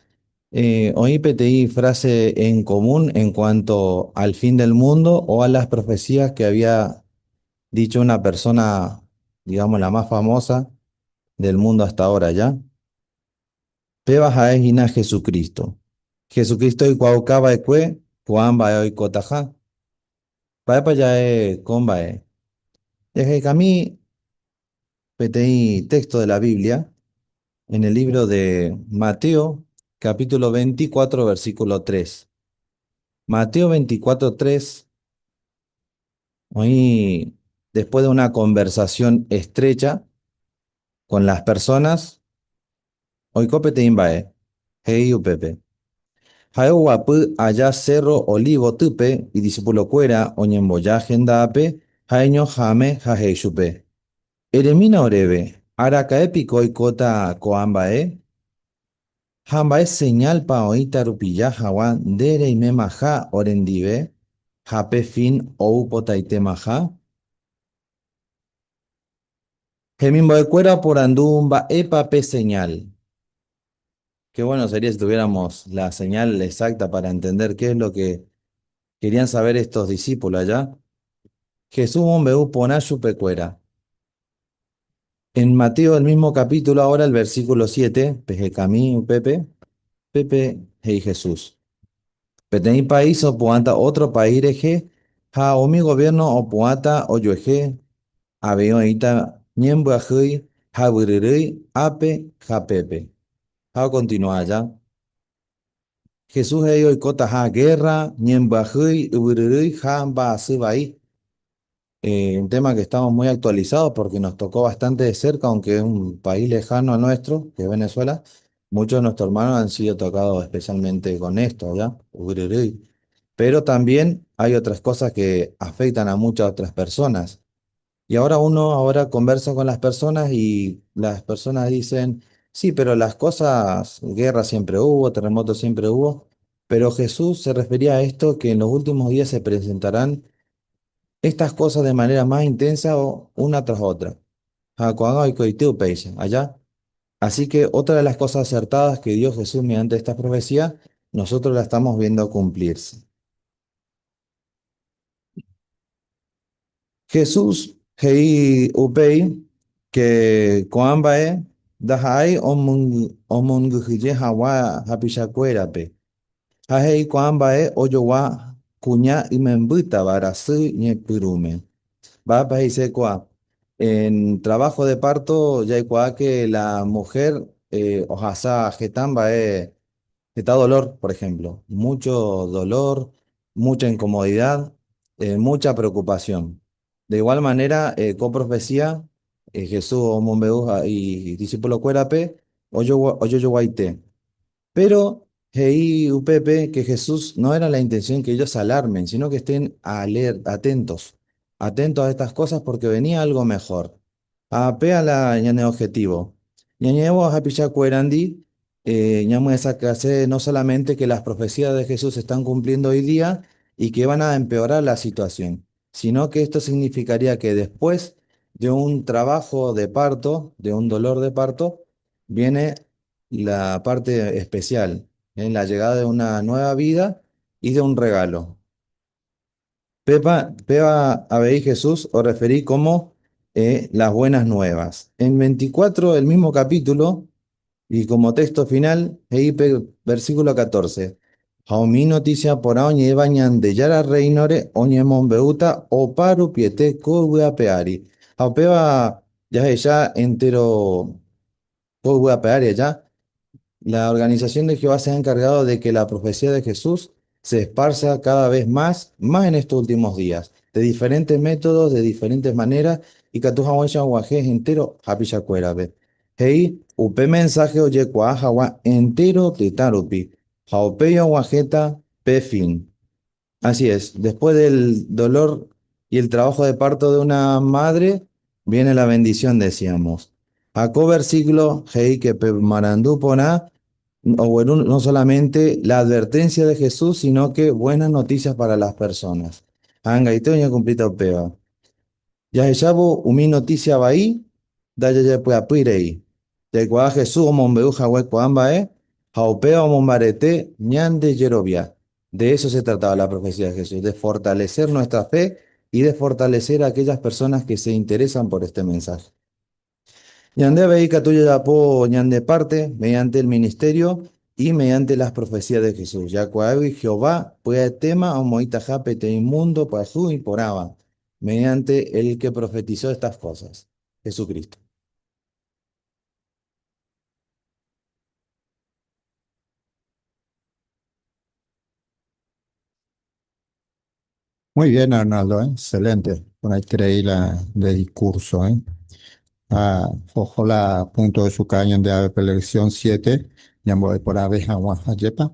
oĩ peteĩ frase en común en cuanto al fin del mundo o a las profecías que había dicho una persona, digamos, la más famosa del mundo hasta ahora, ¿ya? Péva ha'e hína Jesucristo. Jesucristo oikuaauka va'ekue ko'ã mba'e oikotaha. Mba'épa ja'e ko mba'e? Jahekami peteĩ texto de la Biblia en el libro de Mateo, capítulo 24, versículo 3. Mateo 24, 3, oĩ después de una conversación estrecha con las personas, oiko peteĩ mba'e, he'i upépe. Ha'e oguapy aja Cerro Olivotýpe idisipulokuéra oñemboja hendápe ha'eño háme ha he'i chupe, Eremína oréve, araka'e piko oikóta ko'ã mba'e? Ha mba'e señálpa oĩta rupija haguã nde reimemaha orendive ha pe fin ou potaitémaha? Hemimbo'ekuéra oporandu mba'épa pe señál. Qué bueno sería si tuviéramos la señal exacta para entender qué es lo que querían saber estos discípulos allá. Jesús omombe'u porã chupekuéra. En Mateo, el mismo capítulo, ahora el versículo 7, pehekami upépe, pépe he'i Jesús. Peteĩ país opu'ãta ótro país rehe ha umi goviérno opu'ãta ojuehe, avei oĩta ñembyahýi ha yvyryrýi ápe ha pépe. Ha okontinua aja, Jesús he'i oikotaha gérra, ñembyahýi, yvyryrýi ha mba'asy vai. Un tema que estamos muy actualizados porque nos tocó bastante de cerca, aunque es un país lejano al nuestro, que es Venezuela, muchos de nuestros hermanos han sido tocados especialmente con esto, ¿ya? Yvyryrýi. Pero también hay otras cosas que afectan a muchas otras personas. Y ahora uno ahora conversa con las personas y las personas dicen, sí, pero las cosas, guerra siempre hubo, terremotos siempre hubo, pero Jesús se refería a esto que en los últimos días se presentarán estas cosas de manera más intensa o una tras otra. Ha ko'ág̃a oikoite upéicha, allá. Así que otra de las cosas acertadas que dio Jesús mediante esta profecía, nosotros la estamos viendo cumplirse. Jesús he'i upéi ke ko'ã mba'e ndaha'éi omongyhyje hag̃ua hapichakuérape, ha he'i ko'ã mba'e ojogua kuña imembýtava rasy ñepyrũme. Mba'épa he'ise ko'ã? En trabajo de parto jaikuaa ke la mujer ohasa heta mba'e Heta dolor, por ejemplo, mucho dolor, mucha incomodidad, mucha preocupación. De igual manera, ko profecía Jesús omombe'u ha idiscipulokuérape ojojoguaite. Pero he'i upépe que Jesús no era la intención que ellos se alarmen, sino que estén atentos, atentos a estas cosas porque venía algo mejor. Ha péa la ñane objetivo. Ñañe'ẽvo hapichakuérandi, ñamyesakãse no solamente que las profecías de Jesús se están cumpliendo hoy día y que van a empeorar la situación, sino que esto significaría que después de un trabajo de parto, de un dolor de parto, viene la parte especial, en la llegada de una nueva vida y de un regalo. Pepa, péva avei Jesús orreferí como las buenas nuevas. En 24 el mismo capítulo, Y como texto final, he'i pe versículo 14, Ha umi noticia porã oñe'ẽva Ñandejára Rréinore oñemombe'úta opa rupiete ko yvy ape ári. Ha upéva jahecha entéro ko yvy ape ári aja, la organización de Jehová se ha encargado de que la profecía de Jesús se esparza cada vez más, más en estos últimos días, de diferentes métodos, de diferentes maneras, ikatu hag̃uáicha og̃uahẽ entéro hapichakuérape. He'i upe mensaje ojekuaa hag̃ua entéro tetã rupi, ha upéi og̃uahẽta pe fin. Así es, después del dolor y el trabajo de parto de una madre, viene la bendición, decíamos. Ha ko versículo he'i que pe marandu porã ogueru no solamente la advertencia de Jesús, sino que buenas noticias para las personas. Ha angaite oñekumplíta upéva. Jahechávo umi notísia vai, ndajajepy'apýi rei. Jaikuaa Jesús omombe'u hague ko'ã mba'e ha upéva omombarete ñande jerovia. De eso se trataba la profecía de Jesús, de fortalecer nuestra fe y de fortalecer a aquellas personas que se interesan por este mensaje. Ñande avei ikatu jajapo ñande parte mediante el ministerio y mediante las profecías de Jesús. Jaikuaágui Jehová pya'etéma omoĩtaha peteĩ múndo pyahu iporãva mediante el que profetizó estas cosas, Jesucristo. Muy bien, Arnaldo, ¿eh? Excelente. Por ahí creí la de discurso, ¿eh? Ah, ojalá punto de su caña de ave lección 7, ya voy por abeja ayepa.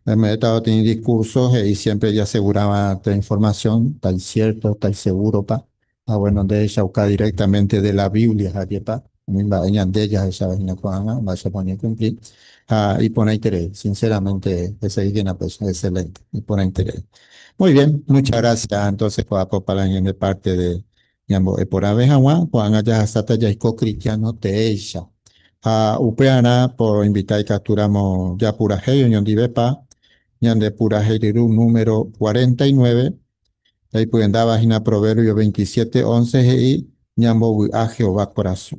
Me he estado teniendo discursos y siempre ya aseguraba esta información, tal cierto, tal seguro, pa. Ah, bueno, de ella directamente de la Biblia, ayepa. De ellas, esa vaina, vaya a poner cumplir. Ah, y pone interés, sinceramente, esa idea, pues, excelente. Y pone interés. Muy bien, muchas gracias. Entonces, pues, para de parte de Ñambo, por abeja, Juan, allá hasta ya cristiano te ella. Ah, upearã por invitar y capturamos ya purahéi oñondivepa, ñande purahéi ryru número 49, Ahí hína Proverbio 27, 11 he'i ñambovy'a Jehová korasõ.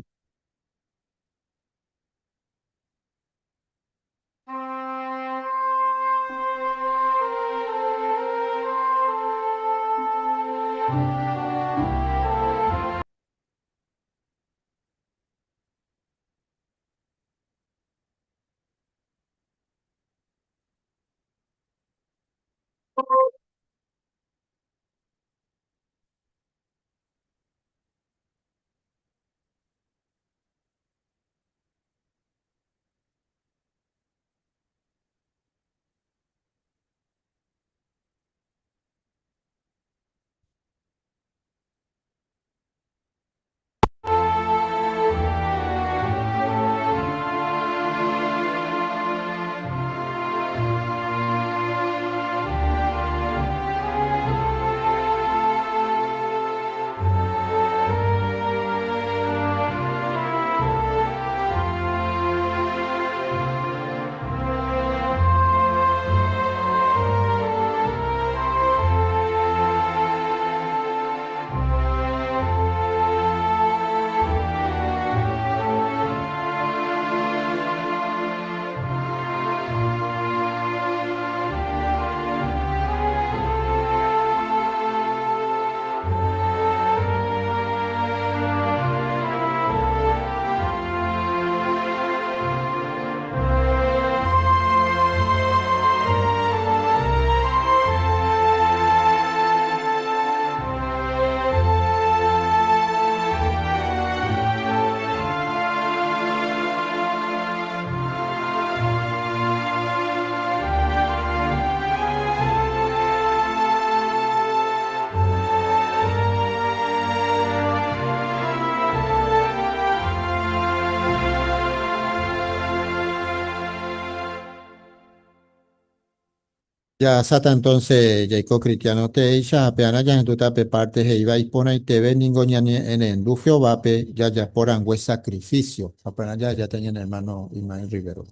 Ya sata entonces jaiko cristiano teéicha ha pearã jahendúta pe parte he'íva iporãiteve ningo ñane'ẽrendu Jehovápe jajapo rangue sacrificio. Ha pearã jahejáta ñane hermano Ismael Rivero.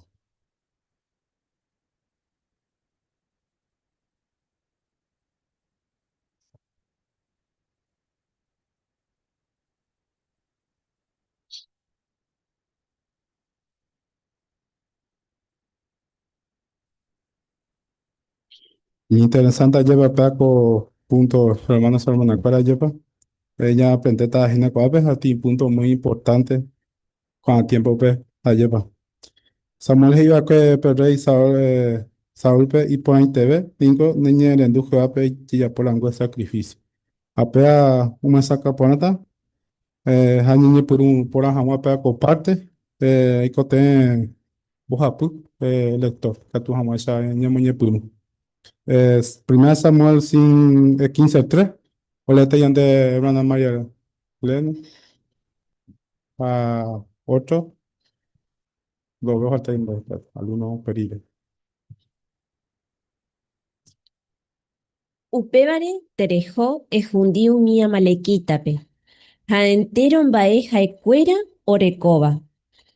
Interesante ajépa péa ko punto hermano ha hermana-kuéra ajépa. Ñaaprendéta hína ko'ápe ha peteĩ punto muy importante ko'ã tiempo-pe ajépa. Samuel he'i va'ekue pe rey Saúl, Saúlpe iporãiteve ningo neñe'ẽrendu Jehovápe jejapo rangue sacrificio. Ha péa omyesakã porãta ha ñañepyrũ porã hag̃ua péa ko parte aikotevẽ mbohapy lector ikatu hag̃uáicha ñamoñepyrũ. Primera Samuel 15:3 oleéta ñande hermana María Elena ha otro lo veo falta alguno perire. Upévare tereho ehundi umi amalequítape, ha entéro mba'e ha'ekuéra orekóva.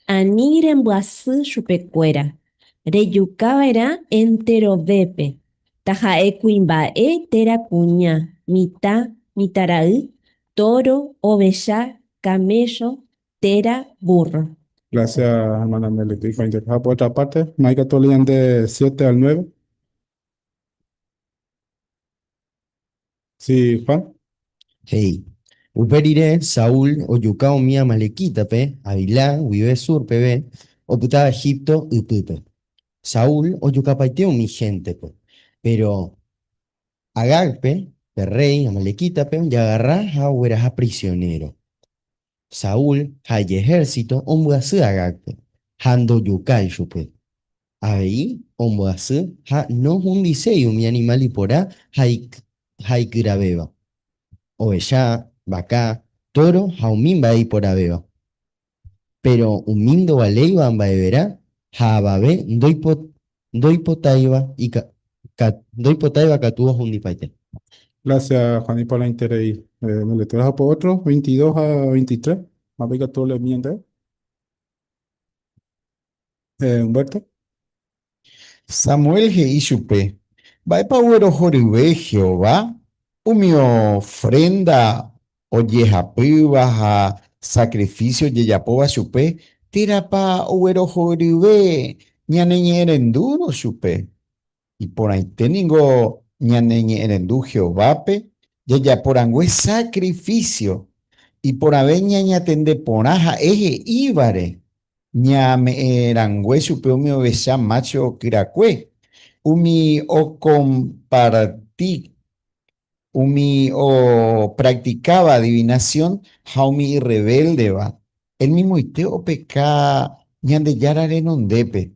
Ani rembyasy chupekuéra, rejuka va'erã enterovépe, taha'e kuimba'e térã kuña, mitã, mitãra'y, tóro, ovecha, kaméllo térã búrro. Gracias, hermana Nelly. Ha por otra parte, Maika leían de 7 al 9. Sí, Juan. He'i, Upe rire Saúl ojuka umi amalequítape Havilá guive Sur peve, opytáva Egipto ypýpe. Saúl ojukapaite umi héntepe, péro Agágpe, pe rréi amalequítape, ojagarra ha ogueraha prisionéro. Saúl ha ijehérsito ombyasy Agágpe ha ndojukái chupe. Avei ombyasy ha nohundiséi umi animál iporã ha ikyravéva, ovecha, vaka, tóro ha umi mba'e iporãvéva. Péro umi ndovaléiva mba'everã ha avave ndoipotáiva katu ohundipaite. Gracias, Juan, y por la interés. Me le trajo por otro, 22 a 23. Más que todo le miente. Humberto. Samuel he'i chupe, Mba'épa oguerohoryve Jehová? Umi ofrénda ojehapýva ha sakrifísio ojejapóva chupe, térãpa oguerohoryve ñaneñe'ẽrendúrõ chupe? Iporãite ningo ñaneñe'ẽrendu Jehovápe jajapo rangue sakrifísio. Iporãve ñañatende porã ha'e he'ívare, ñame'ẽ rangue chupe umi ovecha mácho kyrakue, umi okomparti umi opraktikáva adivinasión ha umi irrevéldeva, elmimoite opeka Ñandejára renondépe.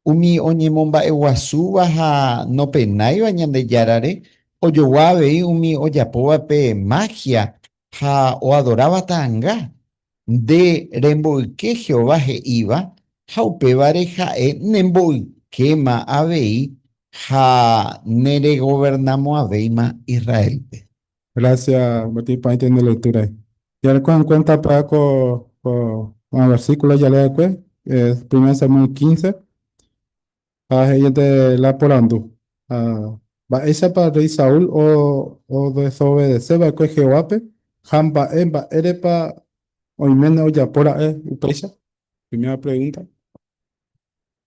Umi oñemomba'eguasúva ha nopenáiva Ñandejárare ojogua avei umi ojapóvape máhia ha oadoráva ta'anga. Nde remboyke Jehová he'íva ha upévare ha'e nemboykéma avei ha neregovernamo'ãvéima Israélpe. Gracias, Martín, para entender la lectura. Ya con cuenta para con, con, con el versículo ya le después, es 1 Samuel 15, ha he'iete la porandu. Ha mba'éichapa rréi Saúl odesovedese va'ekue Jehovápe ha mba'e mba'érepa oiméne ojapo ra'e upéicha? Primera pregúnta.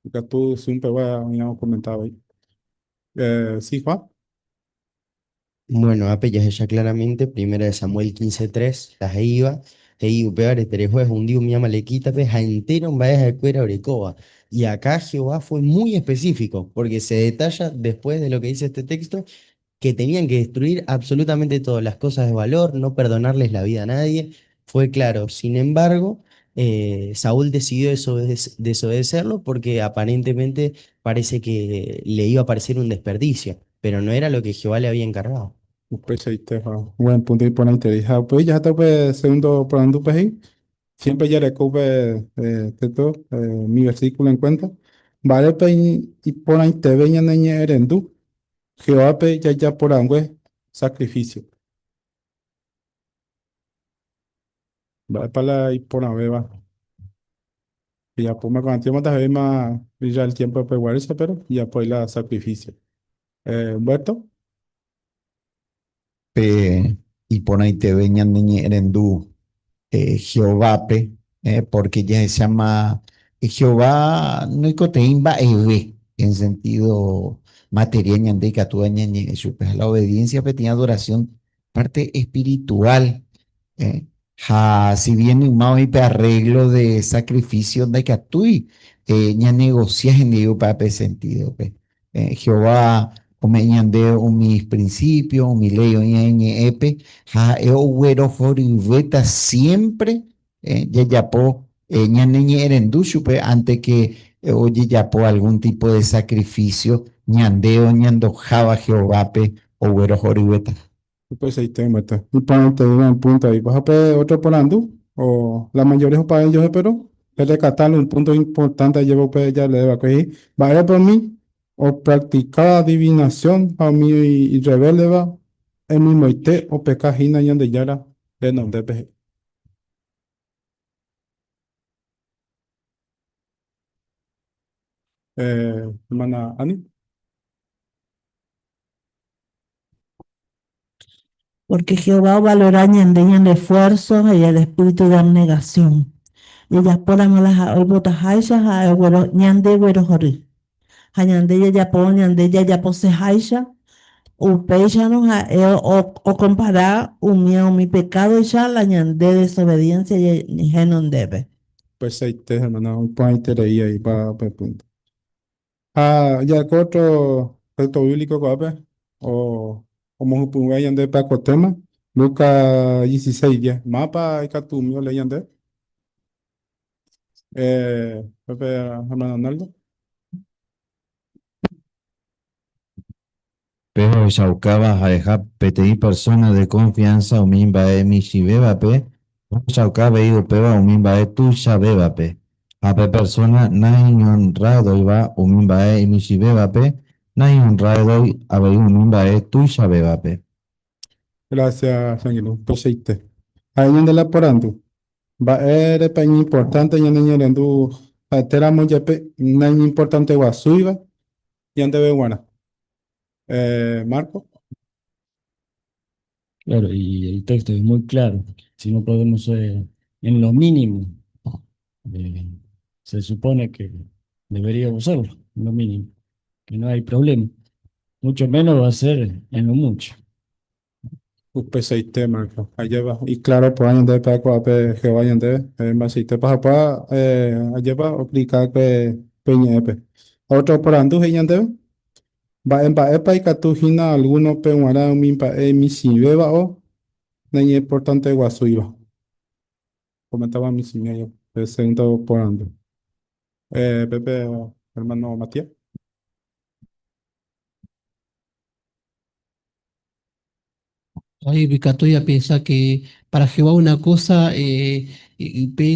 Ikatu Zoom pegua oĩramo okomenta avei. Sí, Juan. Bueno, ápe jahecha claramente, Primera de Samuel 15:3, la he'íva, he'i upévare tereho ehundi umi amalequítape ha entéro mba'e ha'ekuéra orekóva. Y acá Jehová fue muy específico, porque se detalla después de lo que dice este texto, que tenían que destruir absolutamente todas las cosas de valor, no perdonarles la vida a nadie. Fue claro. Sin embargo, Saúl decidió desobedecerlo porque aparentemente parece que le iba a parecer un desperdicio, pero no era lo que Jehová le había encargado. Upeichaite, ha buen punto iporãiterei. Ha upéi jaháta upe segundo porandúpe he'i, siempre jareko upe texto, mi versículo en cuenta. Mba'érepa iporãiteve ñaneñe'ẽrendu Jehovápe jajaporangue sacrificio. Mba'épa la iporãvéva? Ijapóma ko'ã tiempo ndahevéima Israel tiempo-pe guaréicha, pero ijapói la sacrificio. Humberto? Pe iporãiteve ñane ñe'ẽrendu Jehovápe, pórke jahecháma Jehová noikotevẽi mba'eve en sentído. materia ñande ikatúva ñañe'ẽ chupe. Ha la obediencia peteĩ adoración parte espiritual. Eh, ha si bien yma oĩ pe arreglo de sacrificio ndaikatúi eh, ñanegosia hendive upéva pe sentido-pe. Eh, Jehová ome'ẽ ñandéve umi principio, umi léi oĩva iñe'ẽpe ha ha'e oguerohoryvéta siempre eh, jajapo eh, ñaneñe'ẽrendu chupe ante que eh, ojejapo algún tipo de sacrificio ñande oñandojáva Jehovápe oguerohoryvéta. Upeichaite mbyte. Iporãitereíva en punto ahí. Ha pe otro porandu, o la mayoría opa ellos, pero pe recatarle un punto importante lleva upe jaleé va'ekue he'i, mba'érepa umi opracticáva adivinación ha umi irrebeldeva emimoite opeka hína Ñandejára renondépe he'i. Eh, hermana Ani. Porque Jehová ovalora ñande ñande esfuerzo ha el espíritu de abnegación. Jajapóramo la ha'e oipotaháicha ha'e oguero ñande guerohory. Ha ñande jajapo ñande jajaposeháicha, upéicharõ ha'e okompara umíva umi pekádoicha la ñande desobediencia henondépe. Upeichaite, hermana, oiporãiterei ahí pa pe punto. Ha jareko otro texto bíblico ko'ápe o omohypy'ũve ñande pe ko tema, Lucas 16, 10. Mávapa ikatu umi olee ñande? Eh, Pepe, hermano Arnaldo. Pe ohechaukáva ha'eha peteĩ persóna de konfiánsa umi mba'e michĩvévape, ohechauka avei upéva umi mba'e tuichavévape. Ha pe persóna naiñonrrádoiva umi mba'e imichĩvévape, naiñonrrádoi avei umi mba'e tuichavévape. Gracias, che angirũ. Upeichaite. Ha'e ñande la porandu. Mba'érepa iñimportánte ñaneñe'ẽrendu ha'etéramo jepe naiñimportanteguasúiva ñandéve g̃uarã? Eh, Marco. Claro, y el texto es muy claro. Si no podemos, eh, en lo mínimo, eh, se supone que deberíamos hacerlo, en lo mínimo, que no hay problema. Mucho menos va a ser en lo mucho. Upeichaite, Marco. Ajépa. Iclaro porã ñandéve pe ko'ápe Jehová ñandéve. Mba'eichaitépa hapua eh, ajépa oexplica pe, pe ñe'ẽpe. Ótro oporandu he'i ñandéve, Mba'e mba'épa ikatu hína algúnope g̃uarã umi mba'e michĩvéva o naiñimportanteguasúiva? Komentaba michĩmi aja pe segundo porandu. Eh, Pepe, hermano Matías. Ay, ikatu piensa que para Jehová una cosa eh,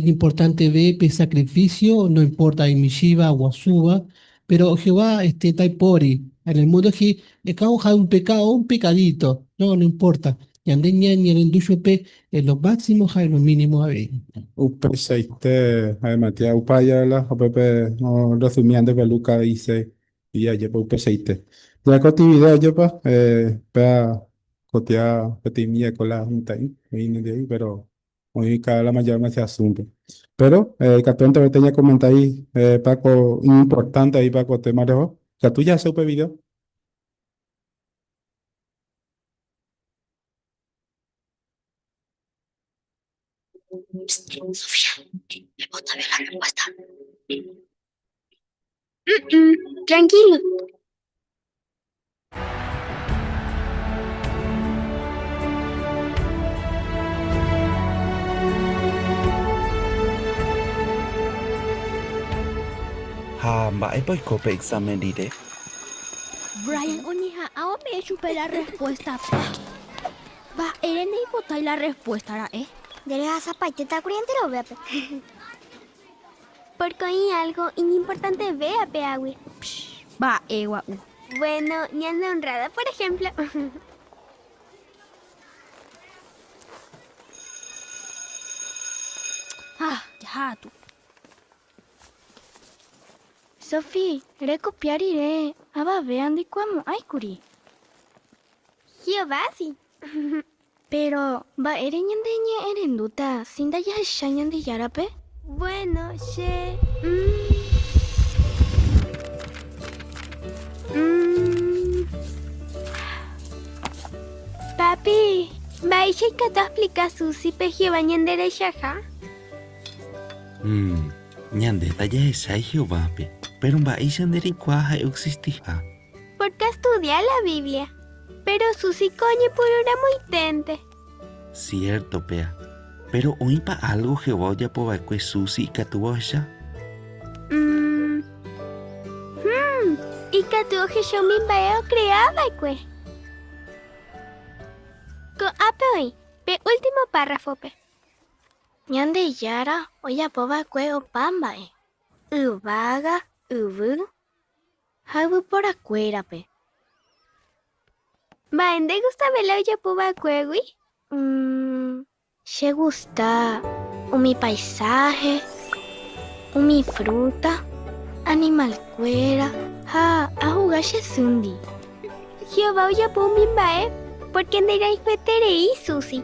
importante ve pe sacrificio, no importa michĩva guasúva, pero Jehová este pori en el mundo que le un pecado, un pecadito, no, no importa. Ñande ñañe'ẽrendu chupe en lo máximo ha en lo mínimo avei. Upeichaite, Matías, upaya la Pepe no resumía antes Lucas dice y ajépa upeichaite. Ya ko video ajépa, eh, péa kotia peteĩmi ja'eko la mitã'i oĩ nendive pero oĩ cada la mayor ese asunto. Pero eh, ikatu enterete ñakomenta ahí eh, pa ko importante ahí pa ko tema reho. Ikatu jahecha upe video. Psst, Sofía, ¿vos sabés la respuesta? Mm, tranquilo. Ha mba'épa oiko pe examen rire? Brian oñeha'ã ome'ẽ chupe la respuesta. Mba'ére ndeipotái la respuesta ra'e? Nde rehasapaitéta kuri enterovéape. Pórke oĩ álgo iñimportantevéva pe águi. Mba'e gua'u. Bueno, ñane honrada, por ejemplo. Ah, jahátu. Sofi, rekopia rire avave ndoikuaamo'ãi kuri. Jehová si. Péro, mba'ére ñandeñe'ẽrendúta si ndajahechái Ñandejárape? Bueno, che. Mm. Mm. Sofi, mba'éicha ikatu aexplika Súsipe Jehová ñanderechaha? Hmm, ñande ndajahechái Jehovápe, péro mba'éicha nde reikuaa ha'e oexistiha? Pórke astudia la Biblia, péro Susi ko oñepyrũ ramoiténte. Siérto péa. Péro oĩpa álgo Jehová ojapo va'ekue Susi ikatúva ohecha? Mm. Hmm, ikatu ohecha umi mba'e okrea va'ekue. Ko'ápe oĩ, pe último párrafope. Ñandejára ojapo va'ekue opa mba'e, yvága, yvy ha yvyporakuérape. Mba'e ndegustave la ojapo va'ekuégui? Umm, chegusta umi paisáhe, umi frúta, animalkuéra ha ahuga che sýndi. Jehová ojapo umi mba'e pórke nderayhueterei Susi.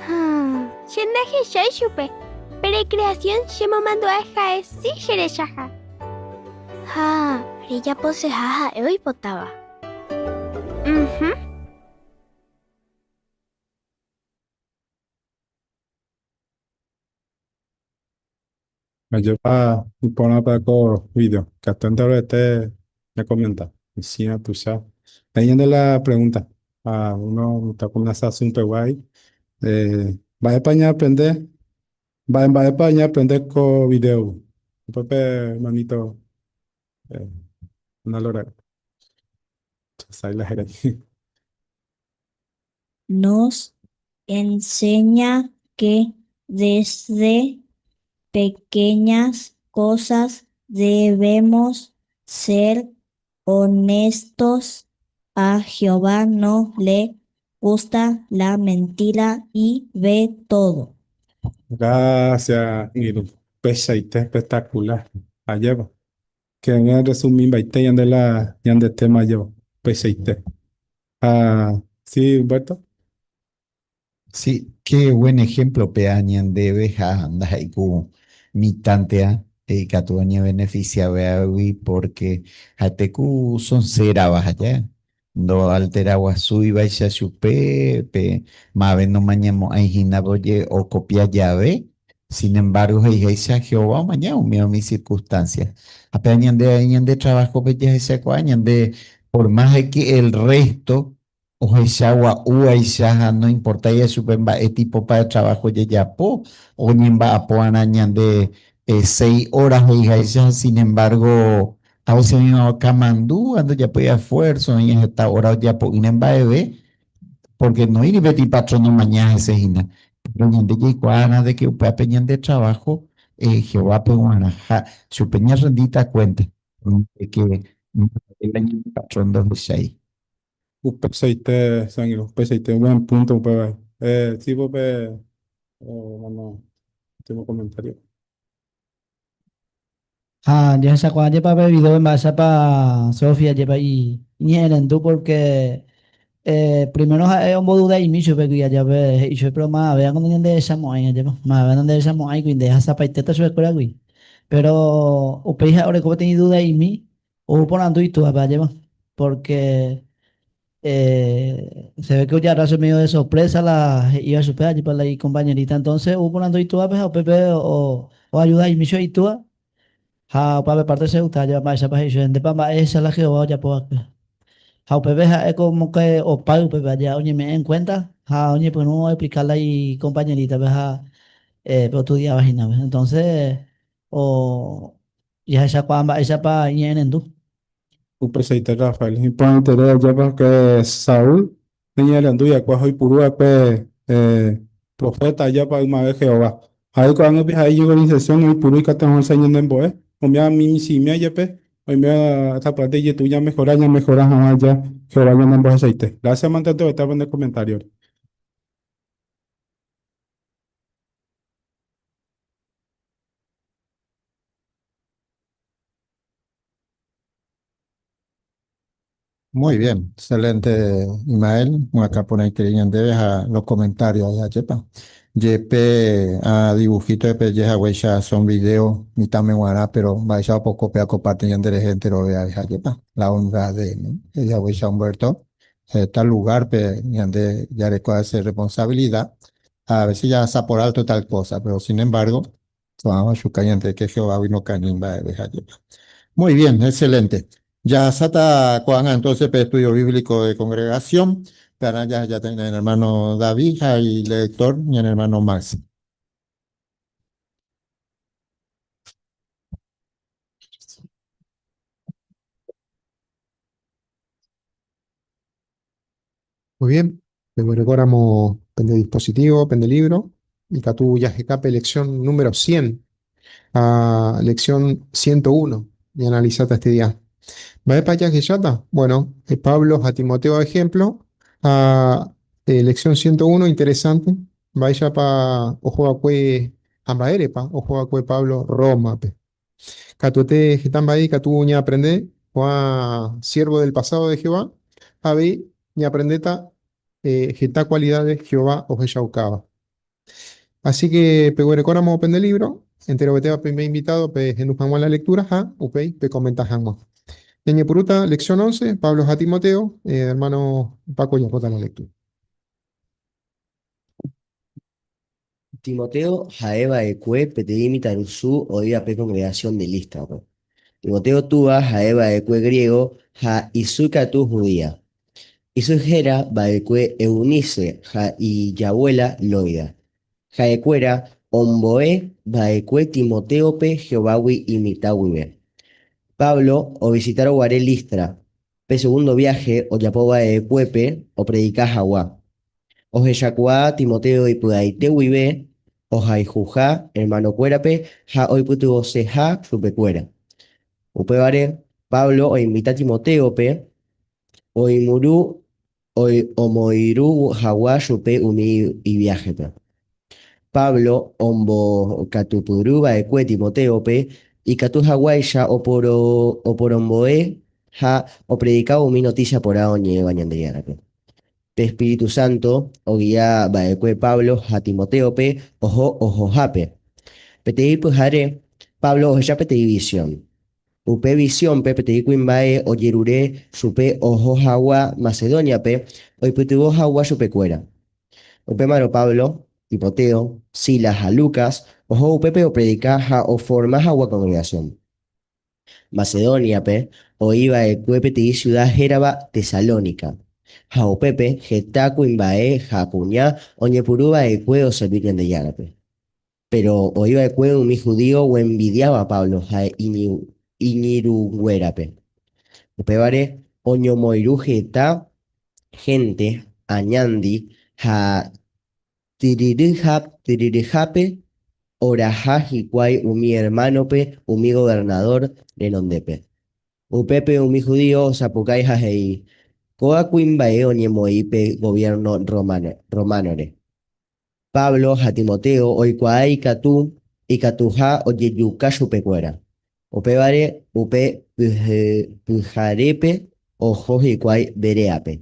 Hum, che ndahechái chupe, pe recreación chemomandu'a ha'e si cherechaha. Ha rejaposeha ha'e oipotáva. Uhũ. Ajépa iporãpa ko video. Katu enterovete ñakomenta. Michĩva tuicha. Ahí ñande la pregunta. Ha uno mitã komensá asunto guái. Eh, mba'épa ñaaprende? Mba'e mba'épa ñaaprende ko videogui? Upépe hermanito eh, Ana Lora. Chasái la héra. Nos enseña que desde pequeñas cosas debemos ser honestos. A Jehová no le gusta la mentira y ve todo. Gracias, irũ. Peichaite espectacular. Ajépa. Que me resumimbaite ñande la ñande tema ajépa. Peichaite. Ah, sí, Humberto. Sí, qué buen ejemplo péa ñandéve ha ndaha'éi ku mitãntea ikatu oñebeneficiavéagui porque ha'ete ku sonsérava ha ja ndoalteraguasúivaicha chupe pe mave nomañamo'ãi hína oje okopia jave, sin embargo he'iháicha Jehová omaña umi umi circunstancia. Ha péa ñande ñande trabajo-pe jahechakuaa ñande por más de que el resto ohecha gua'úvaicha ha noimportáiva chupe mba'e típopa de trabajo jajapo, oñemba'apo va'erã ñande seis horas he'iháicha, sin embargo, a veces oĩva okamandu ha ndojapóiva esfuerzo, oĩ heta hora ojapo'ỹre mba'eve, porque noĩri peteĩ patrón omaña hese hína. Pero ñande jaikuaárã de que upévape ñande trabajo Jehovápe g̃uarã ha chupe ñarrendíta cuenta, de que mba'épa ñande patrón ndohechái. Upeichaite, che angirũ, upeichaite, buen punto upéva. Eh, sí, pe, eh, bueno, último comentario. Ha jahechakuaa jepa pe video mba'éichapa Sofía jepa iñe'ẽrendu pórke primero ha'e omboduda'imi chupe kuri aja pe he'i chupe péro mavavévako nañanderechamo'ãi ajépa, mavave nanderechamo'ãigui nde ehasapaitéta chupekuéragui. Péro upéi ha'e oreko peteĩ duda'imi ou porandu itúvape ajépa pórke se ve que ojarra che medio de sorpresa la he'íva chupe ajépa la ikompañerita entonces ou porandu itúvape ha upépe oayuda'imi chupe itúva ha upéva parte che gusta ajépa mba'éichapa he'i chupe ndépa mba'e ehecha la Jehová ojapo va'ekue. Ha upépe ha'e como que opáy upépe aja oñeme'ẽ en cuenta ha oñepyrũ oexplica la ikompañeritape ha pe ostudiáva hínape. Entonces o jahechakuaa mba'éichapa iñe'ẽrendu. Upeichaite Rafael, iporãiterei ajépa ke Saúl iñe'ẽrendu va'ekue ha oipuru va'ekue proféta ajépa ymave Jehová. Ha'e ko'ág̃arupi ha'e iñorganisasión oipuru ikatu hag̃uáicha ñanembo'e, umi michĩmi jepe oime sapy'ánte ijetu'u ñamehora, ñamehora hag̃ua aja Jehová ñanembohechaite. Grásia mante enterovete pende komentáriore. Muy bien, excelente, Imael. Acá por ahí ñandéve ha los comentarios ajépa. Jepe a dibujito de peje son video mitãme g̃uarã, pero mba'éicha opoko pe akoparte ñanderehe enterove ajépa. La honra de, ¿no? Haguéicha Humberto. Heta lugar-pe ñande jareko ese responsabilidad, a veces jahasa por alto tal cosa, pero sin embargo, ko'ãva chuka ñande que Jehovágui nokañýi mba'eve ha'épa. Muy bien, excelente. Jahasáta ko'ág̃a entonces pe estudio bíblico de congregación, pearã jahejáta ñane hermano David ha ilector ñane hermano Max. Muy bien, peguerekóramo pende dispositivo, pende libro, ikatu jaheka pe lección número 100 a lección 101 ñaanalizáta este día. Mba'épa jahecháta? Bueno, Pablo ha Timoteo ejemplo, a lección 101 interesante, mba'éichapa oho va'ekue ha mba'érepa oho va'ekue Pablo Rómape. Katuete heta mba'e ikatu ñaaprende ko'ã siervo del pasado de Jehová, avei ñaaprendéta heta cualidades Jehová ohechaukáva. Así que peguerekóramo pende libro, enterovetéva peime invitado pehendu hag̃ua la lectura ha upéi pecomenta hag̃ua. Ñañepyrũta lección 11, Pablo ha Timoteo, hermano Paco ojapóta la lectura. Timoteo ha'eva'ekue peteĩ mitãrusu oĩva pe congregación de Lístrape. Timoteo túva ha'eva'ekue griego ha isy katu judía. Isy héra va'ekue Eunice ha ijabuela Loida. Ha'ekuéra ombo'e va'ekue Timotéope Jehovágui imitã guive. Pablo ovisitárõ guare Listra, pe segundo viaje ojapo va'ekuépe opredika hag̃ua. Ohechakuaa Timoteo ipy'aite guive ohayhuha hermanokuérape ha oipytyvõseha chupekuéra. Upévare Pablo oinvita Timotéope oimuru omoirũ hag̃ua chupe umi iviáhepe. Pablo ombokatupyry va'ekue Timotéope ikatu hag̃uáicha oporombo'e ha opredika umi noticia porã oñe'ẽva Ñandejárape. Pe Espíritu Santo ogia va'ekue Pablo ha Timotéope oho ohohápe. Peteĩ pyhare, Pablo ohecha peteĩ visión. Upe visiónpe peteĩ kuimba'e ojerure chupe oho hag̃ua Macedóniape oipytyvõ hag̃ua chupekuéra. Upémarõ Pablo, Timoteo, Silas ha Lucas oho upépe opredika ha oforma hag̃ua congregación. Macedóniape oĩva'ekue peteĩ ciudad hérava Tesalónica. Ha upépe heta kuimba'e ha kuña oñepyrũva'ekue oservi Ñandejárape. Pero oĩva'ekue umi judío oenvidiáva Pablo ha iñirũnguérape. Upévare oñomoirũ heta gente añándi ha tyryryhápe oraha hikuái umi hermanope umi gobernador renondépe. Upépe umi judío osapukái ha he'i, Ko'ã kuimba'e oñemoĩ pe gobierno románore. Pablo ha Timoteo oikuaa ikatu ikatuha ojejuka chupekuéra. Upévare upe pyharépe oho hikuái Beréape.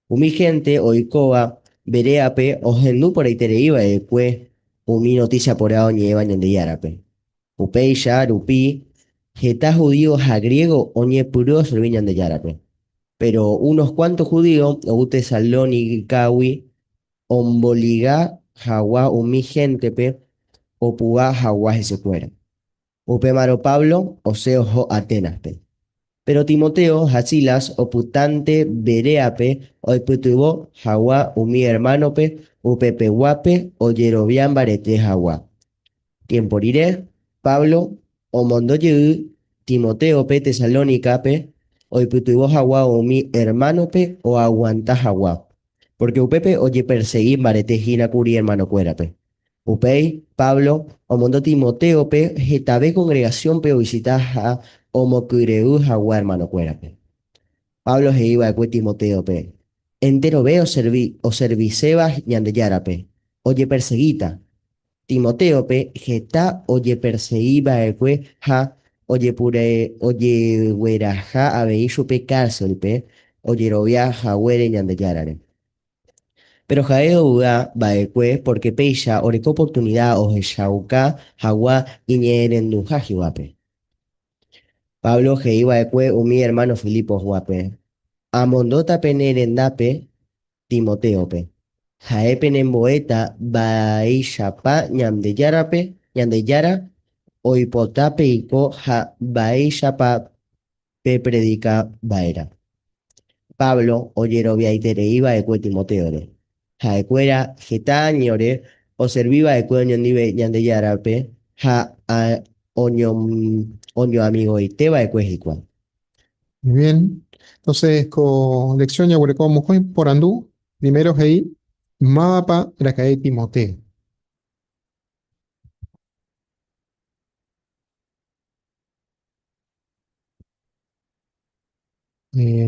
Umi gente oikóva Beréape ohendu porãiterei va'ekue umi noticia porã oñe'ẽva Ñandejárape. Upéicha rupi heta judío ha griego oñepyrũ oservi Ñandejárape. Pero unos cuantos judíos ou Tesalónicagui omboliga hag̃ua umi géntepe opu'ã hag̃ua hesekuéra. Upémarõ Pablo osẽ oho Aténaspe. Pero Timoteo ha Silas opytánte Beréape oipytyvõ hag̃ua umi hermanope upepeguápe ojerovia mbarete hag̃ua. Tiempo rire, Pablo omondo jey Timotéope Tesalónicape oipytyvõ hag̃ua umi hermanope oaguanta hag̃ua, porque upépe ojepersegi mbarete hína kuri hermanokuérape. Upéi, Pablo omondo Timotéope hetave congregaciónpe ovisita ha omokyre'ỹ hag̃ua hermanokuérape. Pablo he'iva'ekue Timotéope, enterove oserviséva Ñandejárape, ojepersegíta. Timotéope heta ojepersegiva'ekue ha ojegueraha avei chupe cárcelpe ojerovia haguére Ñandejárare. Pero ha'e ovy'a va'ekue porque péicha oreko oportunidad ohechauka hag̃ua iñe'ẽrenduha Jehovápe. Pablo he'iva'ekue umi hermano Filiposguápe. Amondóta pene rendápe Timotéope. Ha'e penembo'éta mba'éichapa Ñandejárape, Ñandejára oipota peiko ha mba'éichapa pepredika va'erã. Pablo ojeroviaiterei va'ekue Timotéore. Ha'ekuéra heta áñore oservi va'ekue oñondive Ñandejárape ha oñoamigoite va'ekue hikuái. Muy bien. Entonces, ko lección jaguereko mokõi porandu. Primero he'i, mávapa raka'e Timoteo?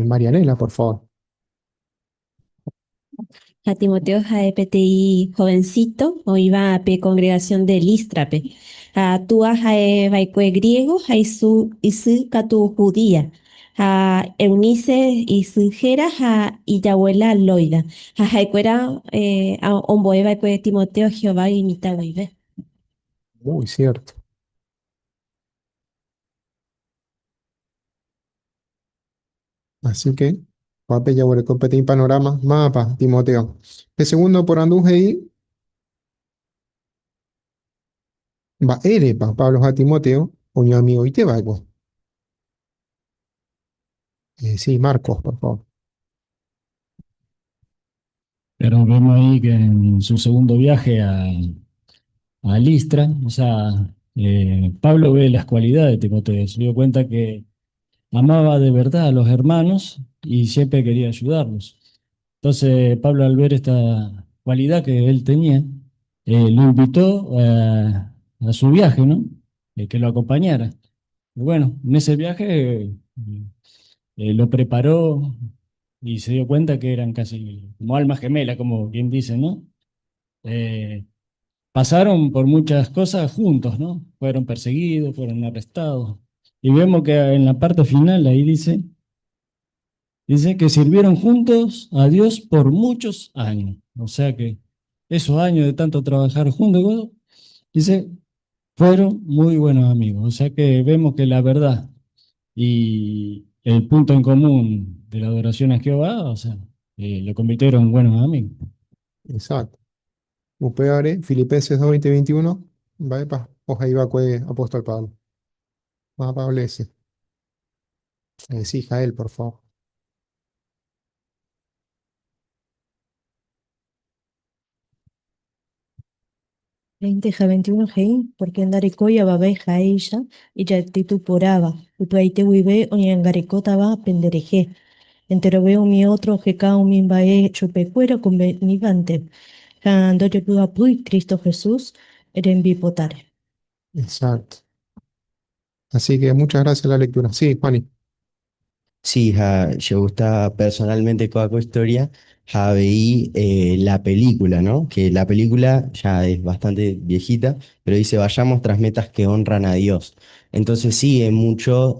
Marianela, por favor. Ha Timoteo ha'e peteĩ jovencito oĩva pe congregación de Lístrape. Ha túa ha'e va'ekue griego ha isy katu judía. Ha Eunice isy héra ha ijabuela Loida. Ha ha'ekuéra ombo'e va'ekue Timoteo Jehová imitã guive. Muy cierto. Así que, ko'ápe jaguereko peteĩ panorama, mávapa Timoteo. Pe segundo porandu he'i, Mba'érepa Pablo ha Timoteo oñoamigoite va'ekue? Sí, Marcos, por favor. Pero vemos ahí que en su segundo viaje a Listra, o sea, Pablo ve las cualidades de Timoteo, se dio cuenta que amaba de verdad a los hermanos y siempre quería ayudarlos. Entonces Pablo, al ver esta cualidad que él tenía, lo invitó a su viaje, ¿no? Que lo acompañara. Y bueno, en ese viaje lo preparó y se dio cuenta que eran casi como almas gemelas, como quien dice, ¿no? Pasaron por muchas cosas juntos, ¿no? Fueron perseguidos, fueron arrestados. Y vemos que en la parte final ahí dice que sirvieron juntos a Dios por muchos años. O sea que esos años de tanto trabajar juntos, dice, fueron muy buenos amigos. O sea que vemos que la verdad y el punto en común de la adoración a Jehová, o sea, lo convirtieron en buenos amigos. Exacto. Upévare, Filipenses 2, 20, 21, mba'épa ohaiva'ekue apóstol Pablo. Mávapa oleese. Sí, Jael, por favor. 20 ha 21 he'i, porque ndarekói avave ha'éicha ijactitud porãva, upévaite guive oñangarekótava penderehe. Enterove umi ótro oheka umi mba'e chupekuéra okonvenívante ha ndojepy'apýi Cristo Jesús rembipotáre. Exacto. Así que muchas gracias la lectura. Sí, Juani. Sí, ha, che gusta personalmente kóa ko historia, ha avei la película, ¿no? Que la película ya es bastante viejita, pero dice, vayamos tras metas que honran a Dios. Entonces sí, es mucho,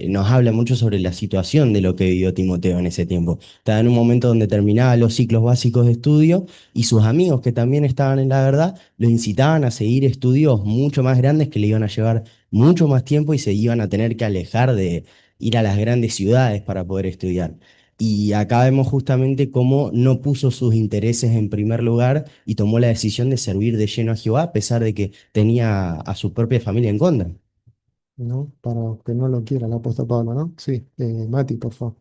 nos habla mucho sobre la situación de lo que vivió Timoteo en ese tiempo. Estaba en un momento donde terminaba los ciclos básicos de estudio y sus amigos que también estaban en la verdad lo incitaban a seguir estudios mucho más grandes que le iban a llevar mucho más tiempo y se iban a tener que alejar de ir a las grandes ciudades para poder estudiar. Y acá vemos justamente cómo no puso sus intereses en primer lugar y tomó la decisión de servir de lleno a Jehová a pesar de que tenía a su propia familia en contra. ¿No? Para que no lo quiera el apóstol Pablo, ¿no? Sí, Mati, por favor.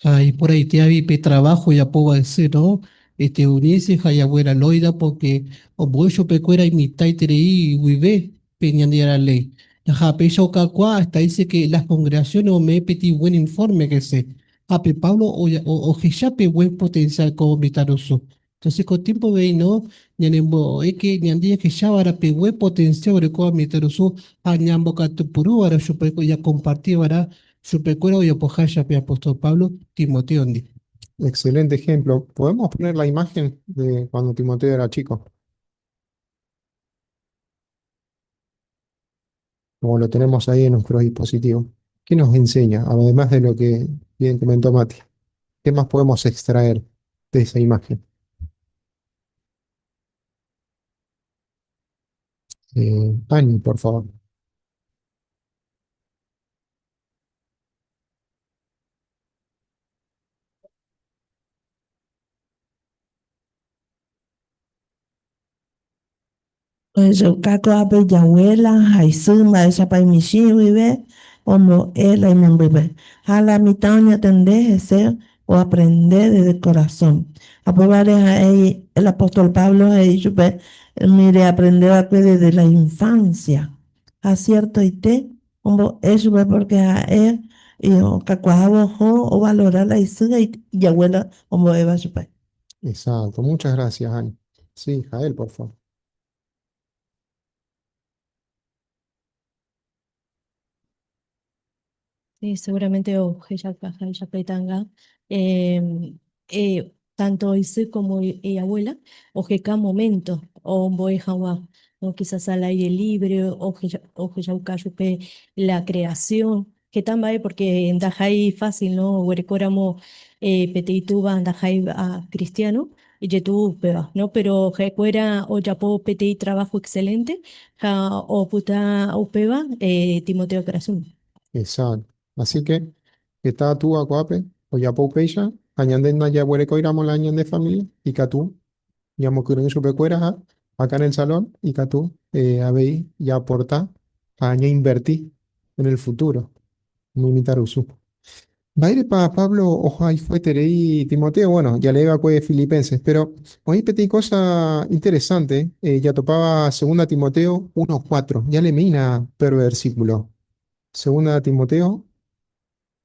Ahí por ahí te pe trabajo ya puedo decir, ¿no? Este Eunice ha ijabuela Loida porque ombo'e chupekuéra imitãiterei guive pe Ñandejára ley. Ha péicha okakuaa hasta dice que las congregaciones ome'ẽ peteĩ buen informe hese. Ha pe Pablo ohecha pe buen potencial ko mitãrusu. Entonces ko tiempo avei no ñanembo'e que ñande jahechava'erã pe buen potencial orekóva mitãrusu ha ñambokatupyrúva'erã chupe jakompartíva'erã chupekuéra ojapoháicha pe apóstol Pablo Timoteondi. Excelente ejemplo. ¿Podemos poner la imagen de cuando Timoteo era chico? Como lo tenemos ahí en nuestro dispositivo. ¿Qué nos enseña? Además de lo que bien comentó Mati. ¿Qué más podemos extraer de esa imagen? Ani, por favor. Ohechauka ko'ápe ijabuela ha isy mba'éichapa imichĩ guive ombo'e la imembýpe. Ha la mitã oñatende hese oaprende desde corazón. Ha upévare ha'e el apóstol Pablo he'i chupe umi reaprende va'ekue desde la infancia. Ha ciertoite ombo'e chupe porque ha'e okakuaávo oho ovalora la isy ha ijabuela ombo'éva chupe. Exacto, muchas gracias, Ani. Sí, Jael, por favor. Sí, seguramente ohechaukaha tanto isy como abuela, oheka momento ombo'e hag̃ua, ¿no? Quizás al aire libre, ohechauka chupe la creación, heta mba'e porque ndaha'éi fácil, ¿no? Oguerekóramo peteĩ túva ndaha'éi cristiano, ijetu'u upéva, ¿no? Pero ha'ekuéra ojapo peteĩ trabajo excelente ha opyta upéva Timoteo korasõme. Exacto. Así que heta túva ko'ápe ojapo upéicha ha ñande ndajaguerekóiramo la ñande familia ikatu ñamokyre'ỹ chupekuéra ha acá en el salón ikatu avei jaaporta ha ñainverti en el futuro umi mitãrusu. Mba'érepa Pablo ohayhueterei Timoteo? Bueno, jaleeva'ekue Filipenses, pero oĩ peteĩ cosa interesante jatopáva Segunda Timoteo 1.4. Jaleemína pe versículo. Segunda Timoteo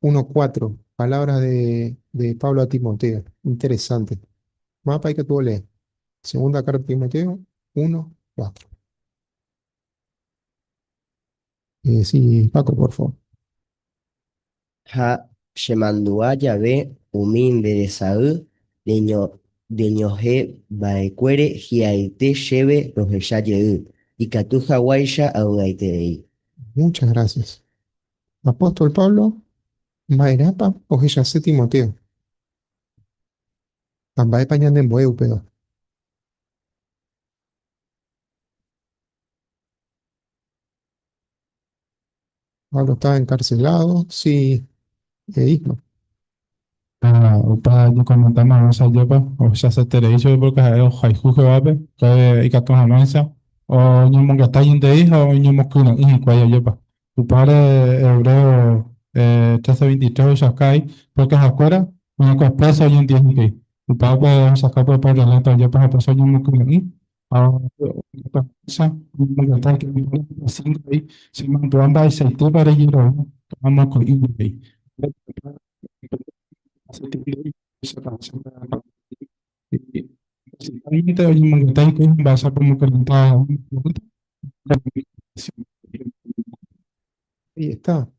1.4. Palabras de Pablo a Timoteo. Interesante. Mapa ikatu olee. Segunda carta de Timoteo 1.4. Sí, Paco, por favor. Ha chemandu'a jave umi nde resay reñohẽ va'ekuére hi'ãite chéve rohecha jey, ikatu haguáicha avy'aiterei. Muchas gracias. Apóstol Pablo, mba'erãpa ohechase Timoteo? Ha mba'épa ñanembo'e upéva? Pablo estaba encarcelado, sí, Isma. Ah, upa ñakomentama ajépa ohechaseterei chupe porque ha'e ohayhu Jehovápe, ikatu hag̃uáicha oñomongeta ñandéi ha oñomokyre'ỹ hikuái ajépa. Upévare Hebreo 13:23 ohechauka porque ha'ekuéra oñeko preso oñondive hikuái. Upévape ohechauka pe relato ajépa ha péicha oñomokyre'ỹ ha oñomongeta hikuái chemandu'a mba'eichaitépa rejerovia amoko'ẽ guive. Principalmente oñomongeta hikuái mba'éichapa omokyre'ỹta Ahí está.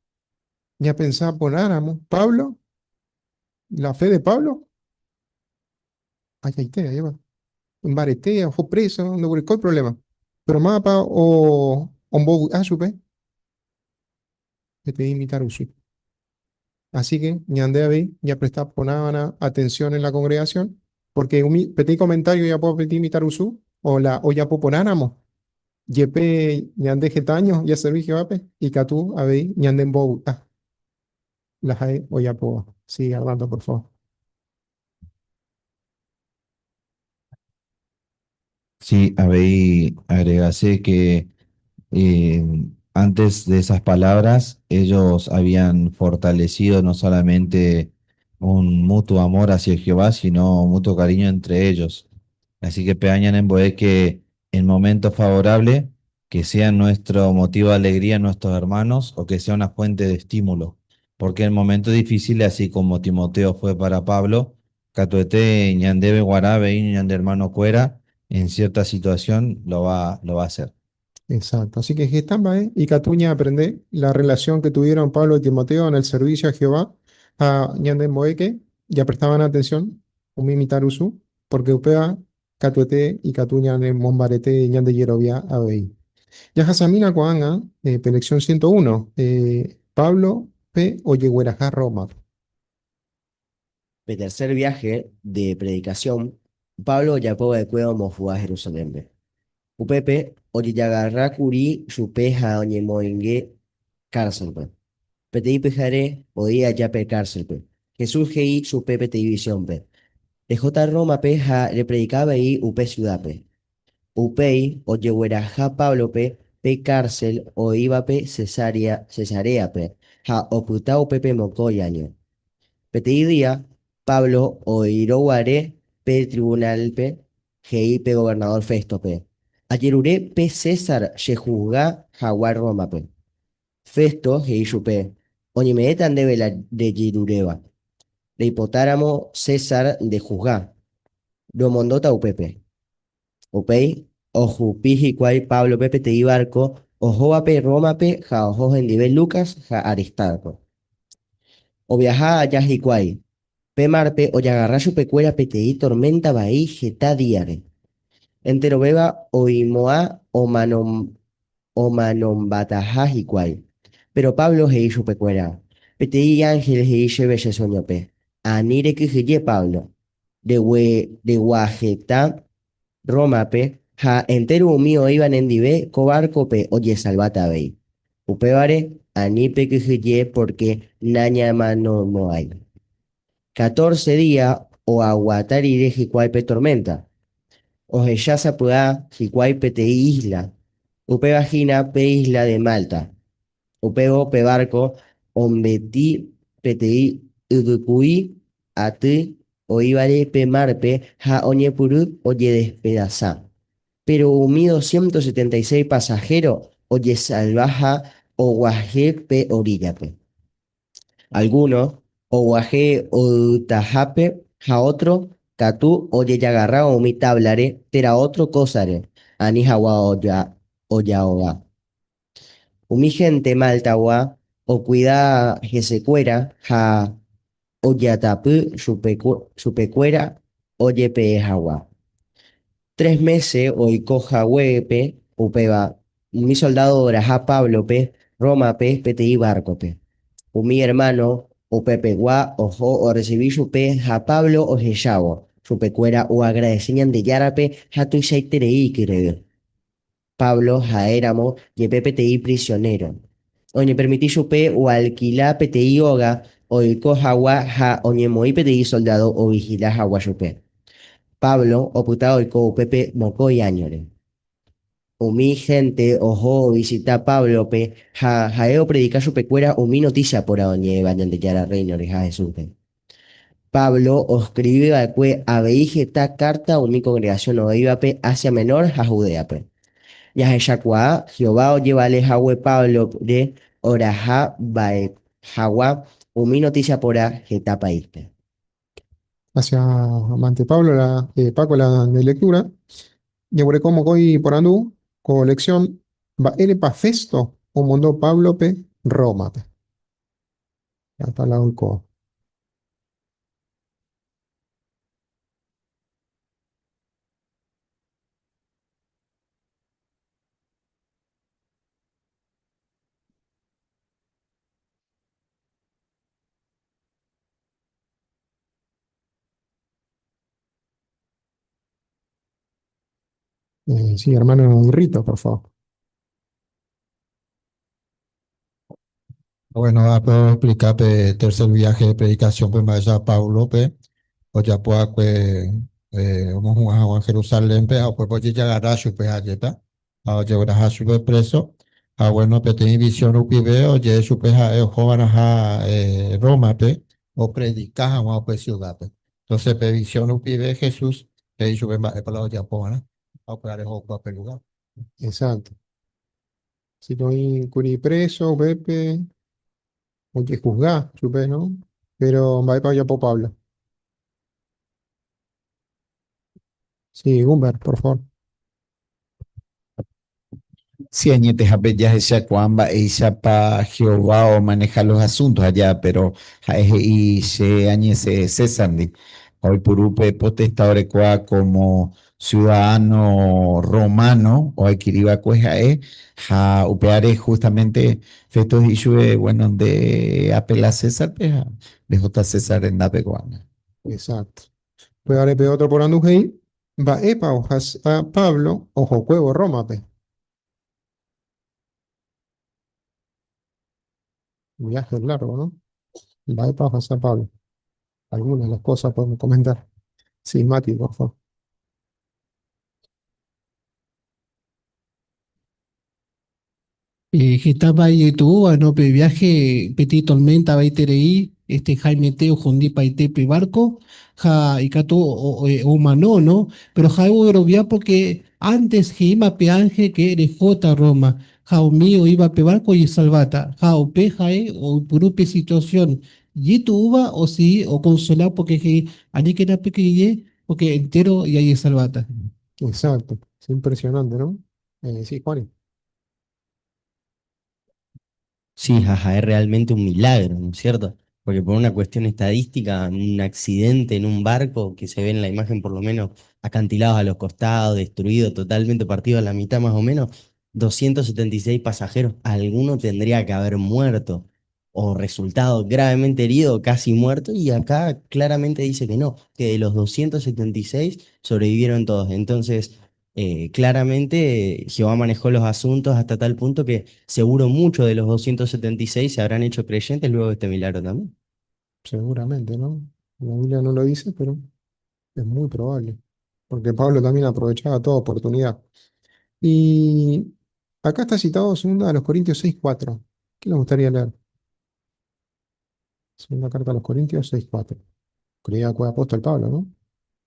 Ñapensa porãramo, Pablo, la fe de Pablo, ajaite, ahí va. Mbarete, oho preso, ndoguerekói problema. Pero mávapa ombovy'a chupe peteĩ mitãrusu. Así que ñande avei japresta porãva'erã atención en la congregación, porque umi peteĩ comentario ojapo peteĩ mitãrusu o la ojapo porãramo, jepe ñande heta años jaservi Jehovápe, ikatu avei ñandembovy'a la ha'e ojapóva. Sí, Arnaldo, por favor. Sí, avei agregase que antes de esas palabras, ellos habían fortalecido no solamente un mutuo amor hacia Jehová, sino un mutuo cariño entre ellos. Así que péa ñanembo'e que en momento favorable, que sea nuestro motivo de alegría nuestros hermanos o que sea una fuente de estímulo. Porque en momentos difíciles, así como Timoteo fue para Pablo, katuete ñandéve g̃uarã avei ñande hermano kuéra, en cierta situación lo va a hacer. Exacto. Así que heta mba'e ikatu ñaaprende la relación que tuvieron Pablo y Timoteo en el servicio a Jehová ha ñanembo'e que ya prestaban atención umi mitãrusu porque upéva katuete ikatu ñanemombarete ñande jerovia avei. Jahasamína ko'ág̃a pe lección 101, Pablo pe ojegueraha Roma. Pe tercer viaje de predicación, Pablo ojapova'ekue omohu'ã Jerusalénpe. Upépe ojejagarrákuri chupe ha oñemoinge cárcelpe. Peteĩ pyhare oĩ aja pe cárcelpe. Jesús he'i chupe peteĩ visiónpe: Rehóta Rómape ha repredika avei upe ciudadpe. Upéi ojegueraha Páblope pe cárcel oĩvape Cesarea, Cesaréape, ha opyta upépe mokõi áño. Peteĩ día, Pablo oĩrõ guare pe trivunálpe, he'i pe governadór Féstope, Ajerure pe César chehusga hag̃ua Rómape. Festo he'i chupe, Oñeme'ẽta ndéve la rejeruréva. Reipotáramo César ndehusga, romondóta upépe. Upéi ohupi hikuái Páblope peteĩ várko ohóvape Rómape ha oho hendive Lucas ha Aristarco. Oviaha aja hikuái, pe márpe ojagarra chupekuéra peteĩ torménta vai heta díare. Enterovéva oimo'ã omanombataha hikuái. Péro Pablo he'i chupekuéra, Peteĩ ánhel he'i chéve che suéñope, 'Ani rekyhyje Pablo, reguahẽta Rómape ha entéro umi oĩva nendive ko várkope ojesalváta avei. Upévare, ani pekyhyje pórke nañamanomo'ãi. Catorce día oaguata rire hikuái pe torménta, ohecha sapy'a hikuái peteĩ ísla, upéva hína pe ísla de Malta. Upévo pe várko ombeti peteĩ yvyku'i aty oĩvare pe márpe ha oñepyrũ ojedespedasa. Péro umi 276 pasahéro ojesalva ha oguahẽ pe oríllape. Algúno oguahẽ oytahápe ha ótro katu ojejagarra umi távlare térã ótro kósare ani hag̃ua ojahoga. Umi hénte Maltagua okuida hesekuéra ha ojatapy chupekuéra ojepe'e hag̃ua. Tres mése oiko haguépe upéva, umi soldádo oraha Páblope Rómape peteĩ várkope. Umi ermáno upepegua oho orresivi chupe ha Pablo ohechávo chupekuéra oagradese Ñandejárape ha tuichaiterei ikyre'ỹ. Pablo ha'éramo jepe peteĩ prisionéro, oñepermiti chupe oalkila peteĩ óga oiko hag̃ua ha oñemoĩ peteĩ soldádo ovihila hag̃ua chupe. Pablo opyta oiko upépe mokõi áñore. Umi hénte oho ovisita Páblope ha ha'e opredika chupekuéra umi notísia porã oñe'ẽva Ñandejára Rréinore ha Jesúsre. Pablo oskrivi va'ekue avei heta kárta umi kongregasión oĩvape Asia Menor ha Judéape. Jahechakuaa Jehová ojevale hague Páblore oraha va'e hag̃ua umi notísia porã heta paíspe. Gracias, amante Pablo, la, Paco, la de lectura. Jaguereko mokõi porandu ko lección, Mba'érepa Festo omondo Páblope Rómape? Hasta la oiko. Sí, hermano Rito, por favor. Bueno, puedo explicar pe tercer viaje de predicación pe mba'éicha Páblope ojapo va'ekue omohu'ã hag̃ua Jerusalénpe ha upépe ojejagarra chupe ajépa ha ojegueraha chupe preso ha bueno peteĩ visión rupive oje'e chupe ha'e oho va'erãha Rómape opredika hag̃ua upe ciudápe. Entonces pe visión rupive Jesús he'i chupe mba'épa la ojapo va'erã ha upévare oho upe lugár. Exacto. Si no kuri preso upépe ojehusga chupe, ¿no? Pero mba'épa ojapo Pablo? Sí, Gumber, por favor. Si añetehápe jahechakuaa mba'éichapa Jehová omaneha los asuntos aja, pero ha'e he'i che añese César-ndi, ha oipuru pe potesta orekóva como ciudadano romano oadquiri va'ekue ha'e, ha upévare justamente Festo he'i chupe, bueno, nde apela César-pe ha rehóta César rendápe ko'ág̃a. Exacto. Upévare pe ótro porandu he'i, Mba'épa ohasa Pablo ohokuévo Rómape? Viaje largo, ¿no? Mba'épa ohasa Pablo? Algunas de las cosas podemos comentar. Sí, Mati, por favor. Heta mba'e ijetu'úva, no? Pe viaje peteĩ tormenta vaiterei, este haimete ohundipaite pe barco ha ikatu omano, no? Pero ha'e oguerovia porque antes he'íma pe ángel que rehóta Roma ha umi oĩva pe barco ojesalváta. Ha upe ha'e oipuru pe situación jetu'úva osegi okonsola porque he'i aníkena pekyhyje porque entero jajesalváta. Exacto, es impresionante, ¿no? Sí, Juani. Sí, jaja, es realmente un milagro, ¿no es cierto? Porque por una cuestión estadística, un accidente en un barco que se ve en la imagen por lo menos acantilados a los costados, destruido, totalmente partido a la mitad más o menos, 276 pasajeros, alguno tendría que haber muerto o resultado gravemente herido, casi muerto, y acá claramente dice que no, que de los 276 sobrevivieron todos. Entonces, claramente Jehová manejó los asuntos hasta tal punto que seguro muchos de los 276 se habrán hecho creyentes luego de este milagro también. Seguramente, ¿no? La Biblia no lo dice, pero es muy probable, porque Pablo también aprovechaba toda oportunidad. Y acá está citado segunda a los Corintios 6:4. ¿Qué les gustaría leer? Segunda carta a los Corintios 6:4. Creía que apóstol Pablo, ¿no?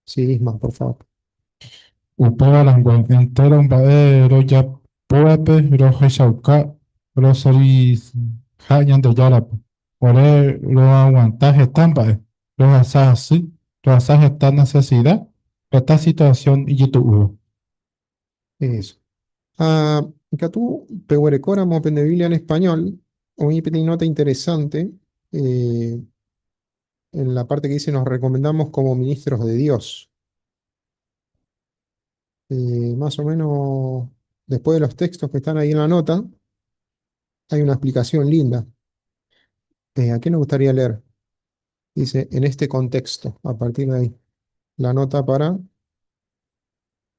Sí, Isma, por favor. Upéva rangue entéro mba'e rojapóvape rohechauka roserviha Ñandejárape. Ore roaguanta heta mba'e, rohasa asy, rohasa heta necesidad, heta situación ijetu'úva. Eso. Ah, ikatu peguerekóramo pende Biblia en español, oĩ peteĩ nota interesante en la parte que dice nos recomendamos como ministros de Dios. Más o menos después de los textos que están ahí en la nota, hay una explicación linda. ¿A quién le gustaría leer? Dice, en este contexto, a partir de ahí, la nota para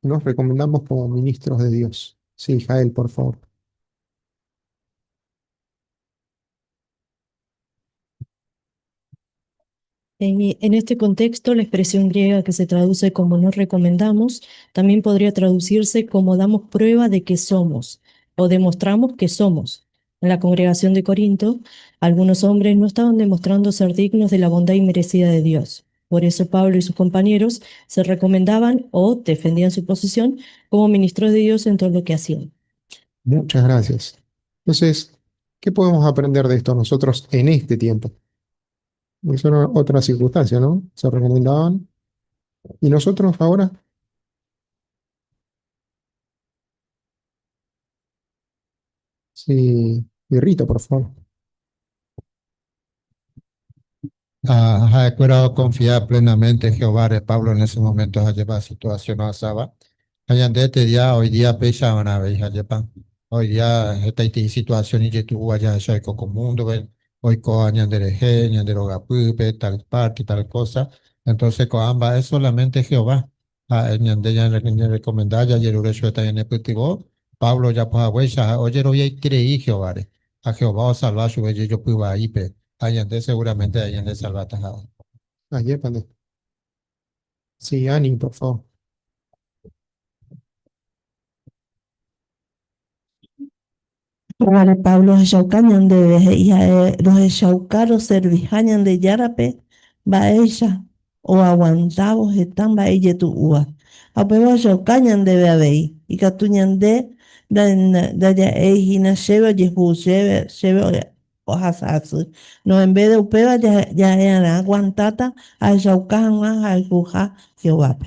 nos recomendamos como ministros de Dios. Sí, Jael, por favor. En este contexto, la expresión griega que se traduce como nos recomendamos también podría traducirse como damos prueba de que somos o demostramos que somos. En la congregación de Corinto, algunos hombres no estaban demostrando ser dignos de la bondad inmerecida de Dios. Por eso Pablo y sus compañeros se recomendaban o defendían su posición como ministros de Dios en todo lo que hacían. Muchas gracias. Entonces, ¿qué podemos aprender de esto nosotros en este tiempo? Eso era otra circunstancia, ¿no? Se recomendaban. ¿Y nosotros ahora? Sí, Rito, por favor. Ah, ha'ekuéra okonfia plenamente Jehováre. Pablo en ese momento ajépa situación ohasáva. Ha ñande este día, hoy día péicha va'erã avei ajépa. Hoy día hetaitei situación ijetu'úva jahecha oiko ko múndope, oikóva ñanderehe, ñande rogapýpe, tal parte, tal cosa. Entonces ko'ã mba'e solamente Jehová ha'e ñande ñanerekomenda jajerure chupe tañanepytyvõ. Pablo ojapo haguéicha ha'e ojeroviaiterei Jehováre. Ha Jehová osalva chupe jejopy vaípe, ha ñande seguramente ha'e ñandesalváta ha'e. Ajépa nde. Sí, Ani, por favor. Upévare Pablo ohechauka ñandéve, he'i ha'e rohechauka roserviha Ñandejárape mba'éicha oaguantávo heta mba'e ijetu'úva. Ha upéva ohechauka ñandéve avei, ikatu ñande ndaja'éi hína chéve ojehu chéve, chéve ohasa asy. No, en vez de upéva ja'e'arã aguantáta ahechauka hag̃ua ahayhuha Jehovápe.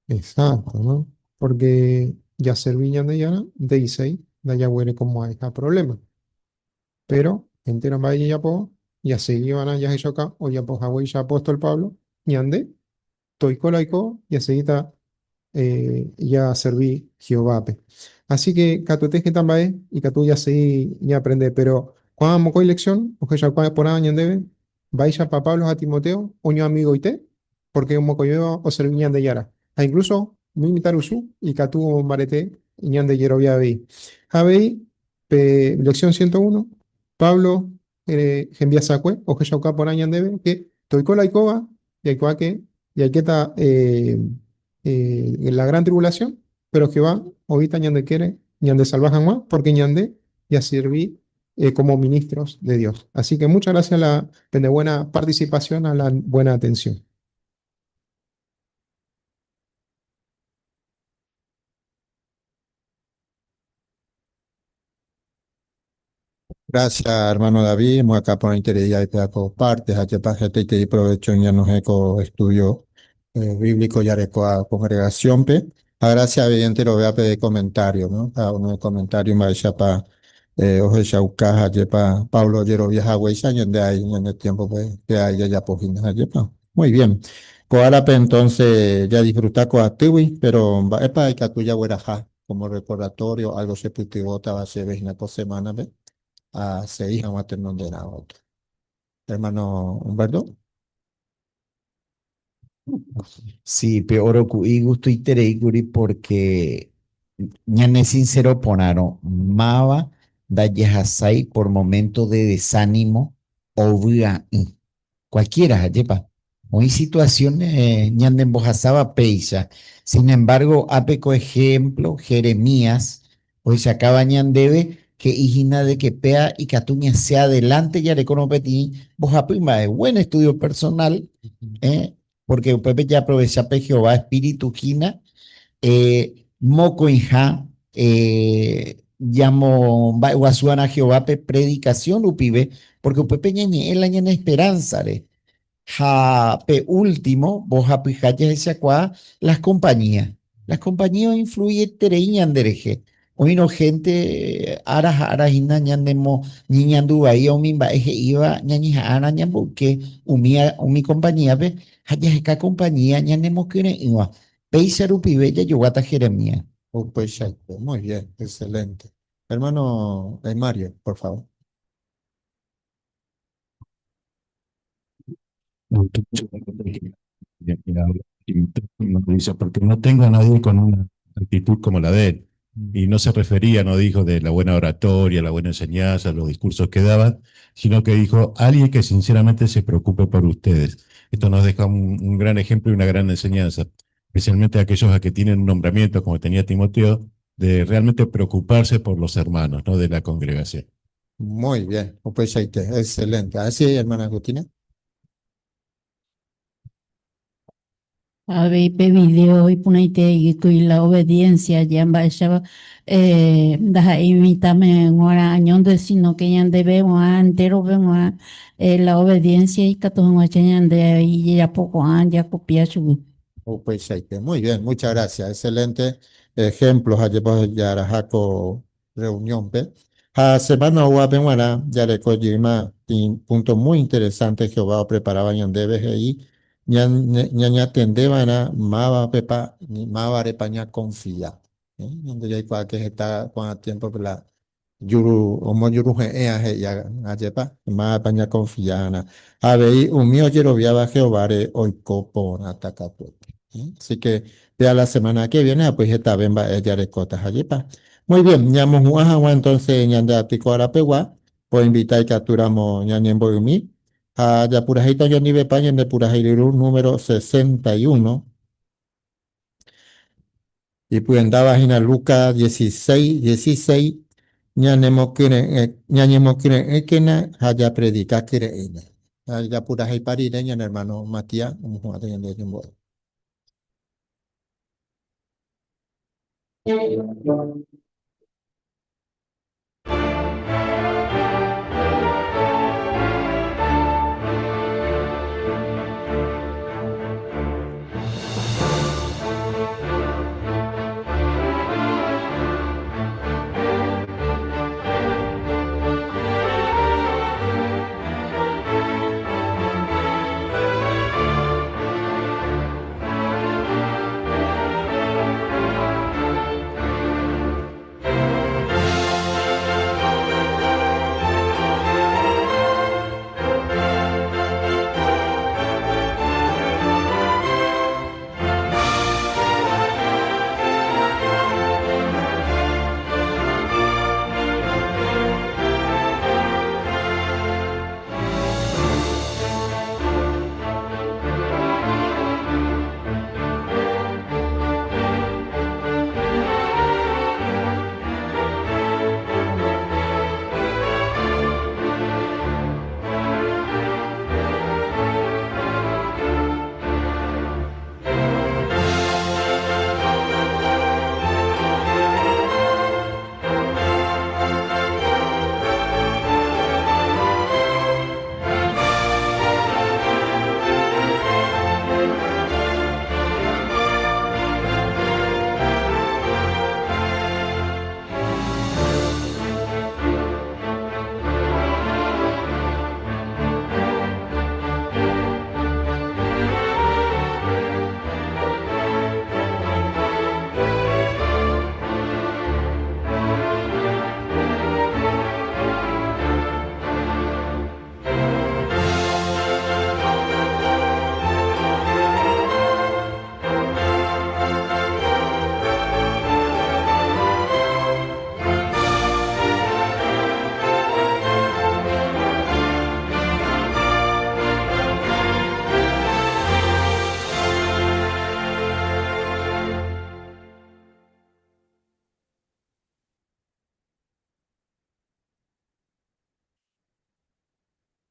Exacto, ¿no? Porque jaservi Ñandejára nde'iséi ndajaguerekomo'ãiha problema. Pero entéro mba'e jajapo, jasegi va'erã jahechauka ojapo haguéicha apóstol Pablo, ñande toiko la oiko, jasegíta jaservi Jehovápe. Así que katuete heta mba'e ikatu jasegi ñaaprende, pero ko'ã mokõi lección ohechauka porã ñandéve mba'éichapa Pablo ha Timoteo oñoamigoite pórke omokõivéva oservi Ñandejára, ha inklúso umi mitãrusu ikatu omombarete ñande jerovia avei. Ha avei pe lección 101, Pablo hembiasakue ohechauka porã ñandéve ke toiko la oikóva, jaikuaa ke jaikéta la gran tribulación, péro Jehová oĩta ñande ykére ñandesalva hag̃ua, pórke ñande jaservi como ministros de Dios. Así que muchas gracias a la pende buena participación, a la buena atención. Gracias, hermano David. Acá por interés ya te parte, te provecho ya no estudio bíblico ya a congregación pe. A gracias evidente lo vea pe comentario, ¿no? Cada uno de comentario más pa oje chauca pa Pablo Yerovia huella de ahí en el tiempo pues que hay ya pojina pa. Muy bien. Coarape entonces ya disfruta coatiwi, pero va epa ikatuya ja como recordatorio algo se putibota va a ser una semana pe a seis a tener otro. Hermano Humberto. Sí, peor y gusto y porque ñane sincero ponaro, mava dayahasai por momento de desánimo o cualquiera, yepa. Hoy situaciones ñande embojasaba peisa. Sin embargo, apeco ejemplo, Jeremías, hoy se acaba ñandebe que hijina de que pea y catuña sea adelante ya le conopetí, bojapima es buen estudio personal, porque Pepe ya aprovecha pe Jehová espíritu jina, moco hija, llamo guasuana Jehová pe predicación upibe, porque Pepe ñeñe el año en esperanza re. Ja pe último, bojapijaya ese las compañías. Las compañías influyen tereñan dereje. Hoy no gente ara ara hina ñandemo ñiñandu bahía umi mba'e he'íva ñañeha'ãra ñamboyke umi umi compañía-pe ha jaheka compañía ñanemokyre'ỹva. Péicha rupive jajoguáta Jeremías. Perfecto, muy bien, excelente. Hermano Mario, por favor. Dice, porque no tengo a nadie con una actitud como la de él. Y no se refería, no dijo de la buena oratoria, la buena enseñanza, los discursos que daban, sino que dijo alguien que sinceramente se preocupe por ustedes. Esto nos deja un gran ejemplo y una gran enseñanza, especialmente a aquellos a que tienen un nombramiento, como tenía Timoteo, de realmente preocuparse por los hermanos, ¿no? de la congregación. Muy bien, excelente. Así, hermana Agustina. Avei pe video iporãite y la obediencia ya mba'éichapa ndaha'éi mitãme g̃uarã añónte sino que ñandéve g̃uarã enterove g̃uarã la obediencia ikatu hag̃uáicha ñande jajapo ko'ã jakopia chugui. Upeichaite. Muy bien, muchas gracias. Excelente ejemplo jajeko reunión pe. Ha semana oúvape g̃uarã jareko jeýma punto muy interesante Jehová opreparaba ñandéve he'i ñañatendeva'erã mávapepa mávarepa ñaconfia. Ñande jaikuaa que heta ko'ã tiempo la juru omojuruhe'ẽ he'i ajépa mávapepa ñaconfia'arã. Avei umi ojeroviáva Jehováre oiko porãta katuete. Así que ya la semana que viene pues hetave mba'e jarekóta ajépa. Muy bien, ñamohu'ã hag̃ua entonces ñande aty arapegua poinvita ikatúramo ñañembo'ymi ha japurahéita oñondivepa ñande purahéi ryru número 61 ipyendávahína Lucas 16, 16 ñañemokyre'ỹkena ha japredika kyre'ỹme. Ha japuraheipa rire ñane hermano Matías omohu'ãta ñande ñembo'e.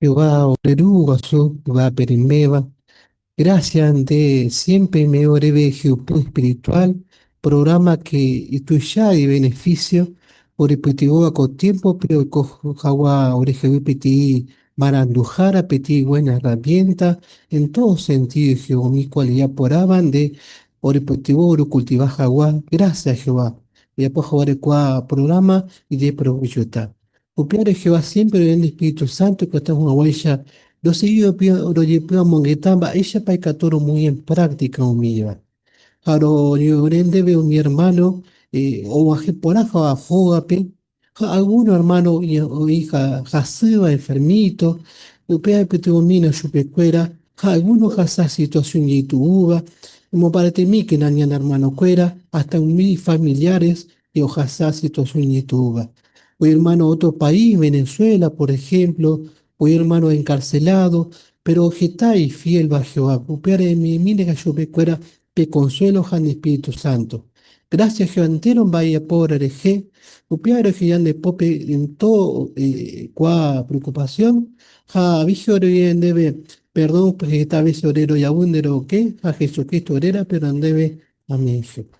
Jehová ore Ru guasu yvápe reiméva, gracias nde siempre eme'ẽ oréve hi'upy espiritual, programa que ituicha ibeneficio orepytyvõva ko tiempo-pe oiko hag̃ua orehegui peteĩ maranduhára, peteĩ buena herramienta en todo sentido Jehová, umi cualidad porãva nde orepytyvõ orokultiva hag̃ua. Gracias Jehová, ojapo hag̃ua orekua programa ideprovéchota. Upévare Jehová siémpre oñe'ẽ espíritu sánto ikatu hag̃uáicha rosegi rojepy'amongeta mba'éichapa ikatu romoĩ en práktika umíva. Ha roñe'ẽ ndéve umi ermáno og̃uahẽ porã hógape, ha algúno ermáno oĩ hasýva, enfermíto, upéva oipytyvõmína chupekuéra ha algúno ohasa situasión ijetu'úva. Emombaretemíkena ñane ermanokuéra, hasta umi ifamiliares ohasa situasión ijetu'úva. Oĩ hermano otro país, Venezuela, por ejemplo, oĩ hermano encarcelado, pero heta ifiélva Jehová. Upévare eme'ẽmína chupekuéra pe consuelo ha nde Espíritu Santo. Gracias Jehová entero mba'e apo rehe, upévare oheja nde pópe en todo kua preocupación ha aviso ore'ẽ ndéve perdón heta vece ore rojavy nde roke ha Jesucristo rérape ro'e Amén. Jehová.